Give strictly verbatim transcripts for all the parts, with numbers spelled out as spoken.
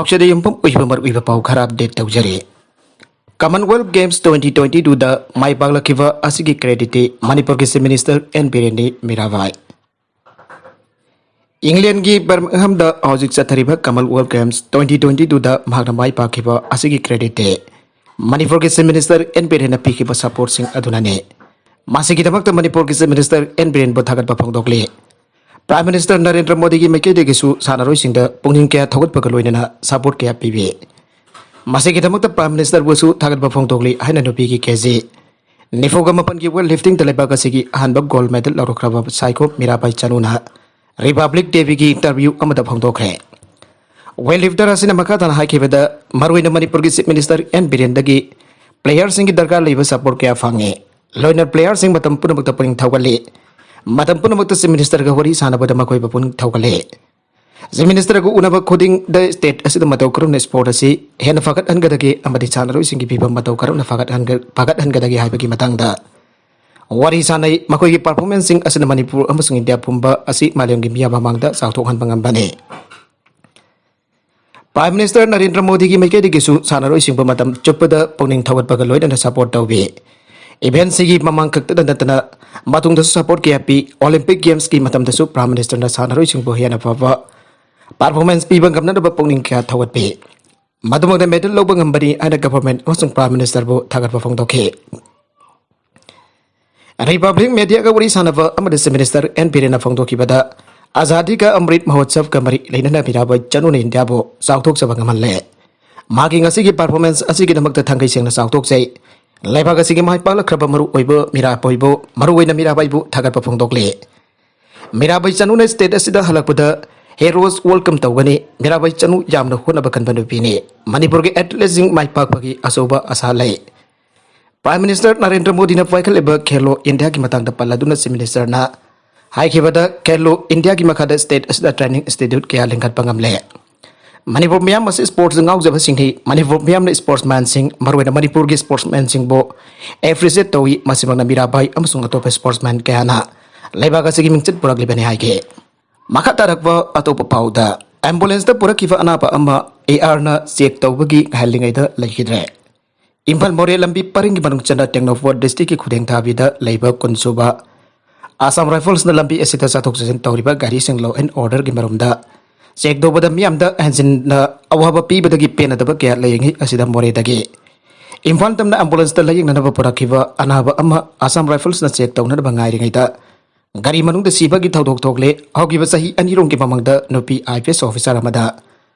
ꯄꯥꯎꯆꯦꯗ ꯌꯨꯝꯐꯝ ꯑꯣꯏꯕ ꯃꯔꯨꯑꯣꯏꯕ ꯄꯥꯎ ꯈꯔ ꯑꯞꯗꯦꯠ ꯇꯧꯖꯔꯤ꯫ Commonwealth Games twenty twenty-two ꯗ ꯃꯥꯏ ꯄꯥꯛꯂꯛꯈꯤꯕ ꯑꯁꯤꯒꯤ creditꯇꯤ ꯃꯅꯤꯄꯨꯔꯒꯤ Chief Minister N ꯕꯤꯔꯦꯟꯅꯤ ꯃꯤꯔꯥꯕꯥꯏ꯫ ꯏꯪꯂꯦꯟꯒꯤ ꯕꯔꯃꯤꯡꯍꯝꯗ ꯍꯧꯖꯤꯛ ꯆꯠꯊꯔꯤꯕ Commonwealth Games twenty twenty-two ꯗ ꯃꯍꯥꯛꯅ ꯃꯥꯏ ꯄꯥꯛꯈꯤꯕ ꯑꯁꯤꯒꯤ creditꯇꯤ ꯃꯅꯤꯄꯨꯔꯒꯤ Chief Minister N ꯕꯤꯔꯦꯟꯅ ꯄꯤꯈꯤꯕ supportꯁꯤꯡ ꯑꯗꯨꯅꯅꯤ꯫ ꯃꯁꯤꯒꯤꯗꯃꯛꯇ ꯃꯅꯤꯄꯨꯔꯒꯤ Chief Minister N ꯕꯤꯔꯦꯟꯕꯨ ꯊꯥꯒꯠꯄ ꯐꯣꯡꯗꯣꯛꯂꯤ꯫ Prime Minister ꯅꯔꯦꯟꯗ꯭ꯔ ꯃꯣꯗꯤꯒꯤ ꯃꯥꯏꯀꯩꯗꯒꯤꯁꯨ ꯁꯥꯟꯅꯔꯣꯏꯁꯤꯡꯗ ꯄꯨꯛꯅꯤꯡ ꯀꯌꯥ ꯊꯧꯒꯠꯄꯒ ꯂꯣꯏꯅꯅ support ꯀꯌꯥ ꯄꯤꯕꯤ꯫ ꯃꯁꯤꯒꯤꯗꯃꯛꯇ Prime Ministerꯕꯨꯁꯨ ꯊꯥꯒꯠꯄ ꯐꯣꯡꯗꯣꯛꯂꯤ ꯍꯥꯏꯅ ꯅꯨꯄꯤꯒꯤ ꯀꯦ ꯖꯤ ꯅꯤꯐꯨꯒ ꯃꯥꯄꯟꯒꯤ weight liftingꯗ ꯂꯩꯕꯥꯛ ꯑꯁꯤꯒꯤ ꯑꯍꯥꯟꯕ gold medal ꯂꯧꯔꯛꯈ꯭ꯔꯕ ꯁꯥꯏꯈꯣ Mirabai ꯆꯅꯨꯅ Republic Dayꯒꯤ interview ꯑꯃꯗ ꯐꯣꯡꯗꯣꯛꯈ꯭ꯔꯦ꯫ Weightlifter ꯑꯁꯤꯅ ꯃꯈꯥ ꯇꯥꯅ ꯍꯥꯏꯈꯤꯕꯗ, ꯃꯔꯨꯑꯣꯏꯅ ꯃꯅꯤꯄꯨꯔꯒꯤ Chief Minister N ꯕꯤꯔꯦꯟꯗꯒꯤ playerꯁꯤꯡꯒꯤ ꯗꯔꯀꯥꯔ ꯂꯩꯕ support ꯀꯌꯥ ꯐꯪꯉꯤ꯫ ꯂꯣꯏꯅ playerꯁꯤꯡ ꯃꯇꯝ ꯄꯨꯝꯅꯃꯛꯇ ꯄꯨꯛꯅꯤꯡ ꯊꯧꯒꯠꯂꯤ꯫ ꯃꯇꯝ ꯄꯨꯝꯅꯃꯛꯇ Chief Ministerꯒ ꯋꯥꯔꯤ ꯁꯥꯟꯅꯕꯗ ꯃꯈꯣꯏꯕꯨ ꯄꯨꯛꯅꯤꯡ ꯊꯧꯒꯠꯂꯤ꯫ Chief Ministerꯒ ꯎꯅꯕ ꯈꯨꯗꯤꯡꯗ state ꯑꯁꯤꯗ ꯃꯇꯧ ꯀꯔꯝꯅ sport ꯑꯁꯤ ꯍꯦꯟꯅ ꯐꯒꯠꯍꯟꯒꯗꯒꯦ ꯑꯃꯗꯤ ꯁꯥꯟꯅꯔꯣꯏꯁꯤꯡꯒꯤ ꯐꯤꯕꯝ ꯃꯇꯧ ꯀꯔꯝꯅ ꯐꯒꯠꯍꯟꯒ-, ꯐꯒꯠꯍꯟꯒꯗꯒꯦ ꯍꯥꯏꯕꯒꯤ ꯃꯇꯥꯡꯗ ꯋꯥꯔꯤ ꯁꯥꯟꯅꯩ꯫ ꯃꯈꯣꯏꯒꯤ performanceꯁꯤꯡ ꯑꯁꯤꯅ ꯃꯅꯤꯄꯨꯔ ꯑꯃꯁꯨꯡ ꯏꯟꯗꯤꯌꯥ ꯄꯨꯝꯕ ꯑꯁꯤ ꯃꯥꯂꯦꯝꯒꯤ ꯃꯤꯌꯥꯝ ꯃꯃꯥꯡꯗ ꯆꯥꯎꯊꯣꯛꯍꯟꯕ ꯉꯝꯕꯅꯤ꯫ Prime Minister ꯅꯔꯦꯟꯗ꯭ꯔ ꯃꯣꯗꯤꯒꯤ ꯃꯥꯏꯀꯩꯗꯒꯤꯁꯨ ꯁꯥꯟꯅꯔꯣꯏꯁꯤꯡꯕꯨ ꯃꯇꯝ ꯆꯨꯞꯄꯗ ꯄꯨꯛꯅꯤꯡ ꯊꯧꯒꯠꯄꯒ ꯂꯣꯏꯅꯅ support ꯇꯧꯏ꯫ Eventꯁꯤꯒꯤ ꯃꯃꯥꯡ ꯈꯛꯇꯗ ꯅꯠꯇꯅ ꯃꯇꯨꯡꯗꯁꯨ support ꯀꯌꯥ ꯄꯤ꯫ Olympic Gamesꯀꯤ ꯃꯇꯝꯗꯁꯨ Prime Ministerꯅ ꯁꯥꯟꯅꯔꯣꯏꯁꯤꯡꯕꯨ ꯍꯦꯟꯅ ꯐꯕ performance ꯄꯤꯕ ꯉꯝꯅꯅꯕ ꯄꯨꯛꯅꯤꯡ ꯀꯌꯥ ꯊꯧꯒꯠꯄꯤ꯫ ꯃꯗꯨꯃꯛꯅ medal ꯂꯧꯕ ꯉꯝꯕꯅꯤ ꯍꯥꯏꯅ government ꯑꯃꯁꯨꯡ Prime Ministerꯕꯨ ꯊꯥꯒꯠꯄ ꯐꯣꯡꯗꯣꯛꯈꯤ꯫ Republic mediaꯒ ꯋꯥꯔꯤ ꯁꯥꯟꯅꯕ ꯑꯃꯗ Chief Minister N ꯕꯤꯔꯦꯟꯅ ꯐꯣꯡꯗꯣꯛꯈꯤꯕꯗ, Azadi Ka Amrit Mahotsavꯒ ꯃꯔꯤ ꯂꯩꯅꯅ ꯃꯤꯔꯥꯕꯥꯏ ꯆꯅꯨꯅ ꯏꯟꯗꯤꯌꯥꯕꯨ ꯆꯥꯎꯊꯣꯛꯆꯕ ꯉꯝꯍꯜꯂꯦ꯫ ꯃꯍꯥꯛꯀꯤ ꯉꯁꯤꯒꯤ performance ꯑꯁꯤꯒꯤꯗꯃꯛꯇ ꯊꯥꯡꯒꯩ ꯁꯦꯡꯅ ꯆꯥꯎꯊꯣꯛꯆꯩ꯫ ꯂꯩꯕꯥꯛ ꯑꯁꯤꯒꯤ ꯃꯥꯏ ꯄꯥꯛꯂꯛꯈ꯭ꯔꯕ ꯃꯔꯨ ꯑꯣꯏꯕ ꯃꯤꯔꯥꯕꯥꯏꯕꯨ, ꯃꯔꯨꯑꯣꯏꯅ ꯃꯤꯔꯥꯕꯥꯏꯕꯨ ꯊꯥꯒꯠꯄ ꯐꯣꯡꯗꯣꯛꯂꯤ꯫ ꯃꯤꯔꯥꯕꯥꯏ ꯆꯅꯨꯅ state ꯑꯁꯤꯗ ꯍꯜꯂꯛꯄꯗ heroes welcome ꯇꯧꯒꯅꯤ꯫ ꯃꯤꯔꯥꯕꯥꯏ ꯆꯅꯨ ꯌꯥꯝꯅ ꯍꯣꯠꯅꯕ ꯀꯟꯕ ꯅꯨꯄꯤꯅꯤ꯫ ꯃꯅꯤꯄꯨꯔꯒꯤ athleteꯁꯤꯡ ꯃꯥꯏ ꯄꯥꯛꯄꯒꯤ ꯑꯆꯧꯕ ꯑꯁꯥ ꯂꯩ꯫ Prime Minister ꯅꯔꯦꯟꯗ꯭ꯔ ꯃꯣꯗꯤꯅ ꯄꯥꯏꯈꯠꯂꯤꯕ Khelo Indiaꯒꯤ ꯃꯇꯥꯡꯗ ꯄꯜꯂꯗꯨꯅ Chief Ministerꯅ ꯍꯥꯏꯈꯤꯕꯗ, Khelo Indiaꯒꯤ ꯃꯈꯥꯗ state ꯑꯁꯤꯗ training institute ꯀꯌꯥ ꯂꯤꯡꯈꯠꯄ ꯉꯝꯂꯦ꯫ ꯃꯅꯤꯄꯨꯔ ꯃꯤꯌꯥꯝ ꯑꯁꯤ sportsꯇ ꯉꯥꯎꯖꯕꯁꯤꯡꯅꯤ꯫ ꯃꯅꯤꯄꯨꯔ ꯃꯤꯌꯥꯝꯅ sportsmanꯁꯤꯡ, ꯃꯔꯨꯑꯣꯏꯅ ꯃꯅꯤꯄꯨꯔꯒꯤ sportsmanꯁꯤꯡꯕꯨ appreciate ꯇꯧꯏ꯫ ꯃꯁꯤꯃꯛꯅ ꯃꯤꯔꯥꯕꯥꯏ ꯑꯃꯁꯨꯡ ꯑꯇꯣꯞꯄ sportsman ꯀꯌꯥꯅ ꯂꯩꯕꯥꯛ ꯑꯁꯤꯒꯤ ꯃꯤꯡꯆꯠ ꯄꯨꯔꯛꯂꯤꯕꯅꯤ ꯍꯥꯏꯈꯤ꯫ ꯃꯈꯥ ꯇꯥꯔꯛꯄ ꯑꯇꯣꯞꯄ ꯄꯥꯎꯗ, ꯑꯦꯝꯕꯨꯂꯦꯟꯁꯇ ꯄꯨꯔꯛꯈꯤꯕ ꯑꯅꯥꯕ ꯑꯃ ꯑꯦ ꯑꯥꯔꯅ ꯆꯦꯛ ꯇꯧꯕꯒꯤ ꯉꯥꯏꯍꯜꯂꯤꯉꯩꯗ ꯂꯩꯈꯤꯗ꯭ꯔꯦ꯫ ꯏꯝꯐꯥꯜ ꯃꯣꯔꯦ ꯂꯝꯕꯤ ꯄꯔꯤꯡꯒꯤ ꯃꯅꯨꯡ ꯆꯟꯅ ꯇꯦꯡꯅꯧꯄꯜ ꯗꯤꯁꯇ꯭ꯔꯤꯛꯀꯤ ꯈꯨꯗꯦꯡꯊꯥꯕꯤꯗ ꯂꯩꯕ ꯀꯨꯟꯁꯨꯕ ꯑꯁꯥꯝ ꯔꯥꯏꯐꯜꯁꯅ ꯂꯝꯕꯤ ꯑꯁꯤꯗ ꯆꯠꯊꯣꯛ ꯆꯠꯁꯤꯟ ꯇꯧꯔꯤꯕ ꯒꯥꯔꯤꯁꯤꯡ ꯂꯣ ꯑꯦꯟ ꯑꯣꯔꯗꯔꯒꯤ ꯃꯔꯨꯝꯗ ꯆꯦꯛ ꯇꯧꯕꯗ ꯃꯤꯌꯥꯝꯗ ꯍꯦꯟꯖꯤꯟꯅ ꯑꯋꯥꯕ ꯄꯤꯕꯗꯒꯤ ꯄꯦꯟꯅꯗꯕ ꯀꯌꯥ ꯂꯩꯔꯤꯉꯩ ꯑꯁꯤꯗ ꯃꯣꯔꯦꯗꯒꯤ ꯏꯝꯐꯥꯜ ꯇꯝꯅ ꯑꯦꯝꯕꯨꯂꯦꯟꯁꯇ ꯂꯥꯌꯦꯡꯅꯅꯕ ꯄꯨꯔꯛꯈꯤꯕ ꯑꯅꯥꯕ ꯑꯃ ꯑꯁꯥꯝ ꯔꯥꯏꯐꯜꯁꯅ ꯆꯦꯛ ꯇꯧꯅꯅꯕ ꯉꯥꯏꯔꯤꯉꯩꯗ ꯒꯥꯔꯤ ꯃꯅꯨꯡꯗ ꯁꯤꯕꯒꯤ ꯊꯧꯗꯣꯛ ꯊꯣꯛꯂꯦ꯫ ꯍꯧꯈꯤꯕ ꯆꯍꯤ ꯑꯅꯤꯔꯣꯝꯒꯤ ꯃꯃꯥꯡꯗ ꯅꯨꯄꯤ ꯑꯥꯏ ꯄꯤ ꯑꯦꯁ ꯑꯣꯐꯤꯁꯥꯔ ꯑꯃꯗ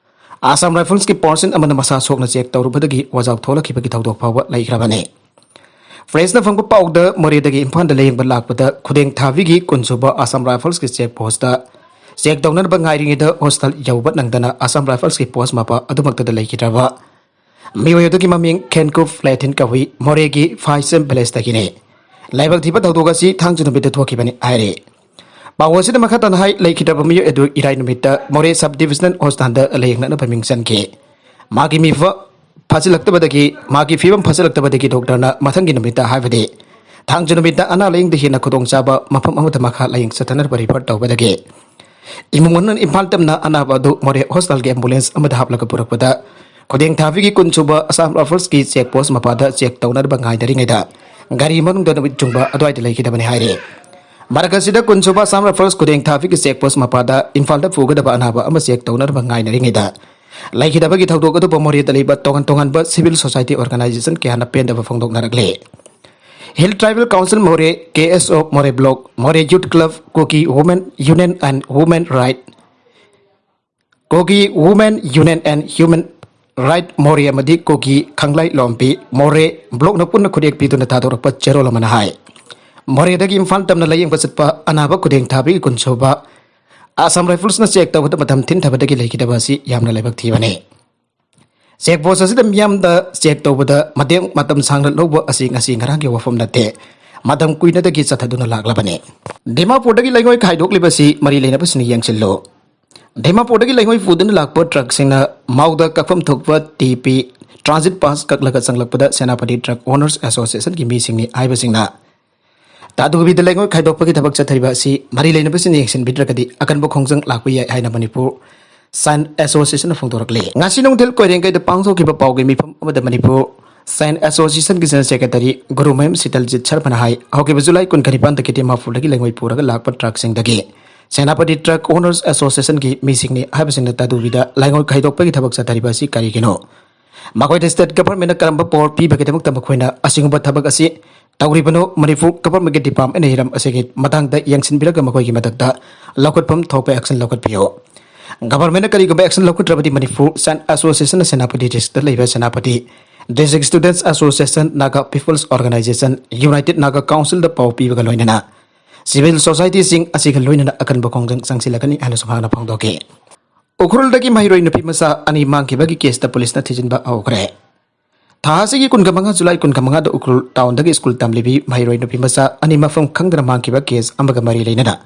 ꯑꯁꯥꯝ ꯔꯥꯏꯐꯜꯁꯀꯤ ꯄꯥꯔꯁꯟ ꯑꯃꯅ ꯃꯁꯥ ꯁꯣꯛꯅ ꯆꯦꯛ ꯇꯧꯔꯨꯕꯗꯒꯤ ꯋꯥꯖꯥꯎ ꯊꯣꯛꯂꯛꯈꯤꯕꯒꯤ ꯊꯧꯗꯣꯛ ꯐꯥꯎꯕ ꯂꯩꯈ꯭ꯔꯕꯅꯤ꯫ ꯄ꯭ꯔꯦꯁꯅ ꯐꯪꯕ ꯄꯥꯎꯗ ꯃꯣꯔꯦꯗꯒꯤ ꯏꯝꯐꯥꯜꯗ ꯂꯥꯌꯦꯡꯕ ꯂꯥꯛꯄꯗ ꯈꯨꯗꯦꯡ ꯊꯥꯕꯤꯒꯤ ꯀꯨꯟꯁꯨꯕ ꯑꯁꯥꯝ ꯔꯥꯏꯐꯜꯁꯀꯤ ꯆꯦꯛ ꯄꯣꯁꯇ ꯆꯦꯛ ꯇꯧꯅꯅꯕ ꯉꯥꯏꯔꯤꯉꯩꯗ ꯍꯣꯁꯄꯤꯇꯥꯜ ꯌꯧꯕ ꯅꯪꯗꯅ ꯑꯁꯥꯝ ꯔꯥꯏꯐꯜꯁꯀꯤ ꯄꯣꯁ ꯃꯄꯥ ꯑꯗꯨꯃꯛꯇꯗ ꯂꯩꯈꯤꯗ꯭ꯔꯕ ꯃꯤꯑꯣꯏ ꯑꯗꯨꯒꯤ ꯃꯃꯤꯡ ꯈꯦꯟꯀꯨꯞ ꯂꯦꯊꯤꯟ ꯀꯧꯏ, ꯃꯣꯔꯦꯒꯤ ꯐꯥꯏꯁꯦꯝ ꯚꯤꯂꯦꯖꯇꯒꯤꯅꯤ꯫ ꯂꯥꯏꯕꯛ ꯊꯤꯕ ꯊꯧꯗꯣꯛ ꯑꯁꯤ ꯊꯥꯡꯖ ꯅꯨꯃꯤꯠꯇ ꯊꯣꯛꯈꯤꯕꯅꯤ ꯍꯥꯏꯔꯤ꯫ ꯄꯥꯎ ꯑꯁꯤꯗ ꯃꯈꯥ ꯇꯥꯅ ꯍꯥꯏ, ꯂꯩꯈꯤꯗ꯭ꯔꯕ ꯃꯤꯑꯣꯏ ꯑꯗꯨ ꯏꯔꯥꯏ ꯅꯨꯃꯤꯠꯇ ꯃꯣꯔꯦ ꯁꯕ ꯗꯤꯕꯤꯖꯅꯦꯜ ꯍꯣꯁꯄꯤꯇꯥꯜꯗ ꯂꯥꯌꯦꯡꯅꯅꯕ ꯃꯤꯡ ꯆꯟꯈꯤ꯫ ꯃꯥꯒꯤ ꯃꯤꯐ ꯐꯥꯖꯤꯜꯂꯛꯇꯕꯗꯒꯤ ꯃꯥꯒꯤ ꯐꯤꯕꯝ ꯐꯥꯖꯤꯜꯂꯛꯇꯕꯗꯒꯤ ꯗꯣꯛꯇꯔꯅ ꯃꯊꯪꯒꯤ ꯅꯨꯃꯤꯠꯇ, ꯍꯥꯏꯕꯗꯤ ꯊꯥꯡꯖ ꯅꯨꯃꯤꯠꯇ ꯑꯅꯥ ꯂꯥꯌꯦꯡꯗ ꯍꯦꯟꯅ ꯈꯨꯗꯣꯡꯆꯥꯕ ꯃꯐꯝ ꯑꯃꯗ ꯃꯈꯥ ꯂꯥꯌꯦꯡ ꯆꯠꯊꯅꯕ ꯔꯤꯐꯔ ꯇꯧꯕꯗꯒꯤ ꯏꯃꯨꯡ ꯃꯅꯨꯡꯅ ꯏꯝꯐꯥꯜ ꯇꯝꯅ ꯑꯅꯥꯕ ꯑꯗꯨ ꯃꯣꯔꯦ ꯍꯣꯁꯄꯤꯇꯥꯜꯒꯤ ꯑꯦꯝꯕꯨꯂꯦꯟꯁ ꯑꯃꯗ ꯍꯥꯞꯂꯒ ꯄꯨꯔꯛꯄꯗ ꯈꯨꯗꯦꯡ ꯊꯥꯕꯤꯒꯤ ꯀꯨꯟꯁꯨꯕ ꯑꯁꯥꯝ ꯔꯥꯏꯐꯜꯁꯀꯤ ꯆꯦꯛ ꯄꯣꯁ ꯃꯄꯥꯗ ꯆꯦꯛ ꯇꯧꯅꯅꯕ ꯉꯥꯏꯅꯔꯤꯉꯩꯗ ꯒꯥꯔꯤ ꯃꯅꯨꯡꯗ ꯅꯨꯃꯤꯠ ꯆꯨꯡꯕ ꯑꯗꯨꯋꯥꯏꯗ ꯂꯩꯈꯤꯗꯕꯅꯤ ꯍꯥꯏꯔꯤ꯫ ꯃꯔꯛ ꯑꯁꯤꯗ ꯀꯨꯟꯁꯨꯕ ꯑꯁꯥꯝ ꯔꯥꯏꯐꯜꯁ ꯈꯨꯗꯦꯡ ꯊꯥꯕꯤꯒꯤ ꯆꯦꯛ ꯄꯣꯁ ꯃꯄꯥꯗ ꯏꯝꯐꯥꯜꯗ ꯄꯨꯒꯗꯕ ꯑꯅꯥꯕ ꯑꯃ ꯆꯦꯛ ꯇꯧꯅꯅꯕ ꯉꯥꯏꯅꯔꯤꯉꯩꯗ ꯂꯩꯈꯤꯗꯕꯒꯤ ꯊꯧꯗꯣꯛ ꯑꯗꯨꯕꯨ ꯃꯣꯔꯦꯗ ꯂꯩꯕ ꯇꯣꯉꯥꯟ ꯇꯣꯉꯥꯟꯕ ꯁꯤꯚꯤꯜ ꯁꯣꯁꯥꯏꯇꯤ ꯑꯣꯔꯒꯅꯥꯏꯖꯦꯁꯟ ꯀꯌꯥꯅ ꯄꯦꯟꯗꯕ ꯐꯣꯡꯗꯣꯛꯅꯔꯛꯂꯤ꯫ ꯍꯤꯜ ꯇ꯭ꯔꯥꯏꯕꯦꯜ ꯀꯥꯎꯟꯁꯤꯜ ꯃꯣꯔꯦ, ꯀꯦ ꯑꯦꯁ ꯑꯣ Moreh block, Moreh youth club, Kuki women union and human right, ꯀꯣꯒꯤ women union and human right Moreh ꯑꯃꯗꯤ ꯀꯣꯒꯤ ꯈꯪꯂꯥꯏ ꯂꯣꯝꯕꯤ ꯃꯣꯔꯦ ꯕ꯭ꯂꯣꯛꯅ ꯄꯨꯟꯅ ꯈꯨꯠꯌꯦꯛ ꯄꯤꯗꯨꯅ ꯊꯥꯗꯣꯔꯛꯄ ꯆꯦꯔꯣꯜ ꯑꯃꯅ ꯍꯥꯏ, ꯃꯣꯔꯦꯗꯒꯤ ꯏꯝꯐꯥꯜ ꯇꯝꯅ ꯂꯥꯌꯦꯡꯕ ꯆꯠꯄ ꯑꯅꯥꯕ ꯈꯨꯗꯦꯡ ꯊꯥꯕꯤꯒꯤ ꯀꯨꯟꯁꯨꯕ ꯑꯁꯥꯝ ꯔꯥꯏꯐꯜꯁꯅ ꯆꯦꯛ ꯇꯧꯕꯗ ꯃꯇꯝ ꯊꯤꯟꯊꯕꯗꯒꯤ ꯂꯩꯈꯤꯗꯕ ꯑꯁꯤ ꯌꯥꯝꯅ ꯂꯥꯏꯕꯛ ꯊꯤꯕꯅꯤ꯫ ꯆꯦꯛ ꯄꯣꯁ ꯑꯁꯤꯗ ꯃꯤꯌꯥꯝꯗ ꯆꯦꯛ ꯇꯧꯕꯗ ꯃꯇꯦꯡ ꯃꯇꯝ ꯁꯥꯡꯅ ꯂꯧꯕ ꯑꯁꯤ ꯉꯁꯤ ꯉꯔꯥꯡꯒꯤ ꯋꯥꯐꯝ ꯅꯠꯇꯦ, ꯃꯇꯝ ꯀꯨꯏꯅꯗꯒꯤ ꯆꯠꯊꯗꯨꯅ ꯂꯥꯛꯂꯕꯅꯤ꯫ ꯗꯤꯃꯥꯄꯨꯔꯗꯒꯤ ꯂꯩꯉꯣꯏ ꯈꯥꯏꯗꯣꯛꯂꯤꯕꯁꯤ ꯃꯔꯤ ꯂꯩꯅꯕꯁꯤꯡꯅ ꯌꯦꯡꯁꯤꯜꯂꯨ꯫ ꯗꯤꯃꯥꯄꯨꯔꯗꯒꯤ ꯂꯩꯉꯣꯏ ꯄꯨꯗꯨꯅ ꯂꯥꯛꯄ ꯇ꯭ꯔꯛꯁꯤꯡꯅ ꯃꯥꯎꯗ ꯀꯛꯐꯝ ꯊꯣꯛꯄ ꯇꯤ ꯄꯤ ꯇ꯭ꯔꯥꯟꯖꯤꯠ ꯄꯥꯁ ꯀꯛꯂꯒ ꯆꯪꯂꯛꯄꯗ ꯁꯦꯅꯥꯄꯇꯤ ꯇ꯭ꯔꯛ ꯑꯣꯅꯔꯁ ꯑꯦꯁꯣꯁꯤꯌꯦꯁꯟꯒꯤ ꯃꯤꯁꯤꯡꯅꯤ ꯍꯥꯏꯕꯁꯤꯡꯅ ꯇꯥꯗꯨꯕꯤꯗ ꯂꯩꯉꯣꯏ ꯈꯥꯏꯗꯣꯛꯄꯒꯤ ꯊꯕꯛ ꯆꯠꯊꯔꯤꯕ ꯑꯁꯤ ꯃꯔꯤ ꯂꯩꯅꯕꯁꯤꯡꯅ ꯌꯦꯡꯁꯤꯟꯕꯤꯗ꯭ꯔꯒꯗꯤ ꯑꯀꯟꯕ ꯈꯣꯡꯖꯪ ꯂꯥꯛꯄ ꯌꯥꯏ ꯍꯥꯏꯅ ꯃꯅꯤꯄꯨꯔ ꯁꯥꯏꯟ ꯑꯦꯁꯣꯁꯤꯌꯦꯁꯟꯅ ꯐꯣꯡꯗꯣꯔꯛꯂꯤ꯫ ꯉꯁꯤ ꯅꯨꯡꯊꯤꯜ ꯀꯣꯏꯔꯦꯡꯒꯩꯗ ꯄꯥꯡꯊꯣꯛꯈꯤꯕ ꯄꯥꯎꯒꯤ ꯃꯤꯐꯝ ꯑꯃꯗ Manipur sign ꯑꯦꯁꯣꯁꯤꯌꯦꯁꯟꯒꯤ general secretary Gurumayum ꯁꯤꯇꯜꯖꯤꯠ ꯁꯔꯃꯅ ꯍꯥꯏ, ꯍꯧꯈꯤꯕ ꯖꯨꯂꯥꯏ ꯀꯨꯟꯒ ꯅꯤꯄꯥꯟꯗꯒꯤ ꯗꯤꯃꯥꯄꯨꯔꯗꯒꯤ ꯂꯩꯉꯣꯏ ꯄꯨꯔꯒ ꯂꯥꯛꯄ ꯇ꯭ꯔꯛꯁꯤꯡꯗꯒꯤ ꯁꯦꯅꯥꯄꯇꯤ ꯇ꯭ꯔꯛ ꯑꯣꯅꯔꯁ ꯑꯦꯁꯣꯁꯤꯌꯦꯁꯟꯒꯤ ꯃꯤꯁꯤꯡꯅꯤ ꯍꯥꯏꯕꯁꯤꯡꯅ ꯇꯥꯗꯨꯕꯤꯗ ꯂꯩꯉꯣꯏ ꯈꯥꯏꯗꯣꯛꯄꯒꯤ ꯊꯕꯛ ꯆꯠꯊꯔꯤꯕ ꯑꯁꯤ ꯀꯔꯤꯒꯤꯅꯣ? ꯃꯈꯣꯏꯗ ꯁ꯭ꯇꯦꯠ ꯒꯚꯔꯟꯃꯦꯟꯠꯅ ꯀꯔꯝꯕ ꯄꯋꯥꯔ ꯄꯤꯕꯒꯤꯗꯃꯛꯇ ꯃꯈꯣꯏꯅ ꯑꯁꯤꯒꯨꯝꯕ ꯊꯕꯛ ꯑꯁꯤ ꯇꯧꯔꯤꯕꯅꯣ? ꯃꯅꯤꯄꯨꯔ ꯒꯚꯔꯟꯃꯦꯟꯠꯀꯤ ꯗꯤꯄꯥꯔꯠꯃꯦꯟꯠꯅ ꯍꯤꯔꯝ ꯑꯁꯤꯒꯤ ꯃꯇꯥꯡꯗ ꯌꯦꯡꯁꯤꯟꯕꯤꯔꯒ ꯃꯈꯣꯏꯒꯤ ꯃꯊꯛꯇ ꯂꯧꯈꯠꯐꯝ ꯊꯣꯛꯄ ꯑꯦꯛꯁꯟ ꯂꯧꯈꯠꯄꯤꯌꯨ꯫ ꯒꯚꯔꯟꯃꯦꯟꯠꯅ ꯀꯔꯤꯒꯨꯝꯕ ꯑꯦꯛꯁꯟ ꯂꯧꯈꯠꯇ꯭ꯔꯕꯗꯤ ꯃꯅꯤꯄꯨꯔ ꯁꯥꯏꯟ ꯑꯦꯁꯣꯁꯤꯌꯦꯁꯟꯅ ꯁꯦꯅꯥꯄꯇꯤ ꯗꯤꯁꯇ꯭ꯔꯤꯛꯇ ꯂꯩꯕ Senapati district students association, Naga peoples organisation, united Naga ꯀꯥꯎꯟꯁꯤꯜꯗ ꯄꯥꯎ ꯄꯤꯕꯒ ꯂꯣꯏꯅꯅ ꯁꯤꯚꯤꯜ ꯁꯣꯁꯥꯏꯇꯤꯁꯤꯡ ꯑꯁꯤꯒ ꯂꯣꯏꯅꯅ ꯑꯀꯟꯕ ꯈꯣꯡꯖꯪ ꯆꯪꯁꯤꯜꯂꯒꯅꯤ ꯍꯥꯏꯅꯁꯨ ꯃꯍꯥꯛꯅ ꯐꯣꯡꯗꯣꯛꯈꯤ꯫ ꯎꯈ꯭ꯔꯨꯜꯗꯒꯤ ꯃꯍꯩꯔꯣꯏ ꯅꯨꯄꯤ ꯃꯆꯥ ꯑꯅꯤ ꯃꯥꯡꯈꯤꯕꯒꯤ ꯀꯦꯁꯇ ꯄꯨꯂꯤꯁꯅ ꯊꯤꯖꯤꯟꯕ ꯍꯧꯈ꯭ꯔꯦ꯫ ꯊꯥ ꯑꯁꯤꯒꯤ ꯀꯨꯟꯒ ꯃꯉꯥ, ꯖꯨꯂꯥꯏ ꯀꯨꯟꯒ ꯃꯉꯥꯗ ꯎꯈ꯭ꯔꯨꯜ ꯇꯥꯎꯟꯗꯒꯤ ꯁ꯭ꯀꯨꯜ ꯇꯝꯂꯤꯕꯤ ꯃꯍꯩꯔꯣꯏ ꯅꯨꯄꯤ ꯃꯆꯥ ꯑꯅꯤ ꯃꯐꯝ ꯈꯪꯗꯅ ꯃꯥꯡꯈꯤꯕ ꯀꯦꯁ ꯑꯃꯒ ꯃꯔꯤ ꯂꯩꯅꯅ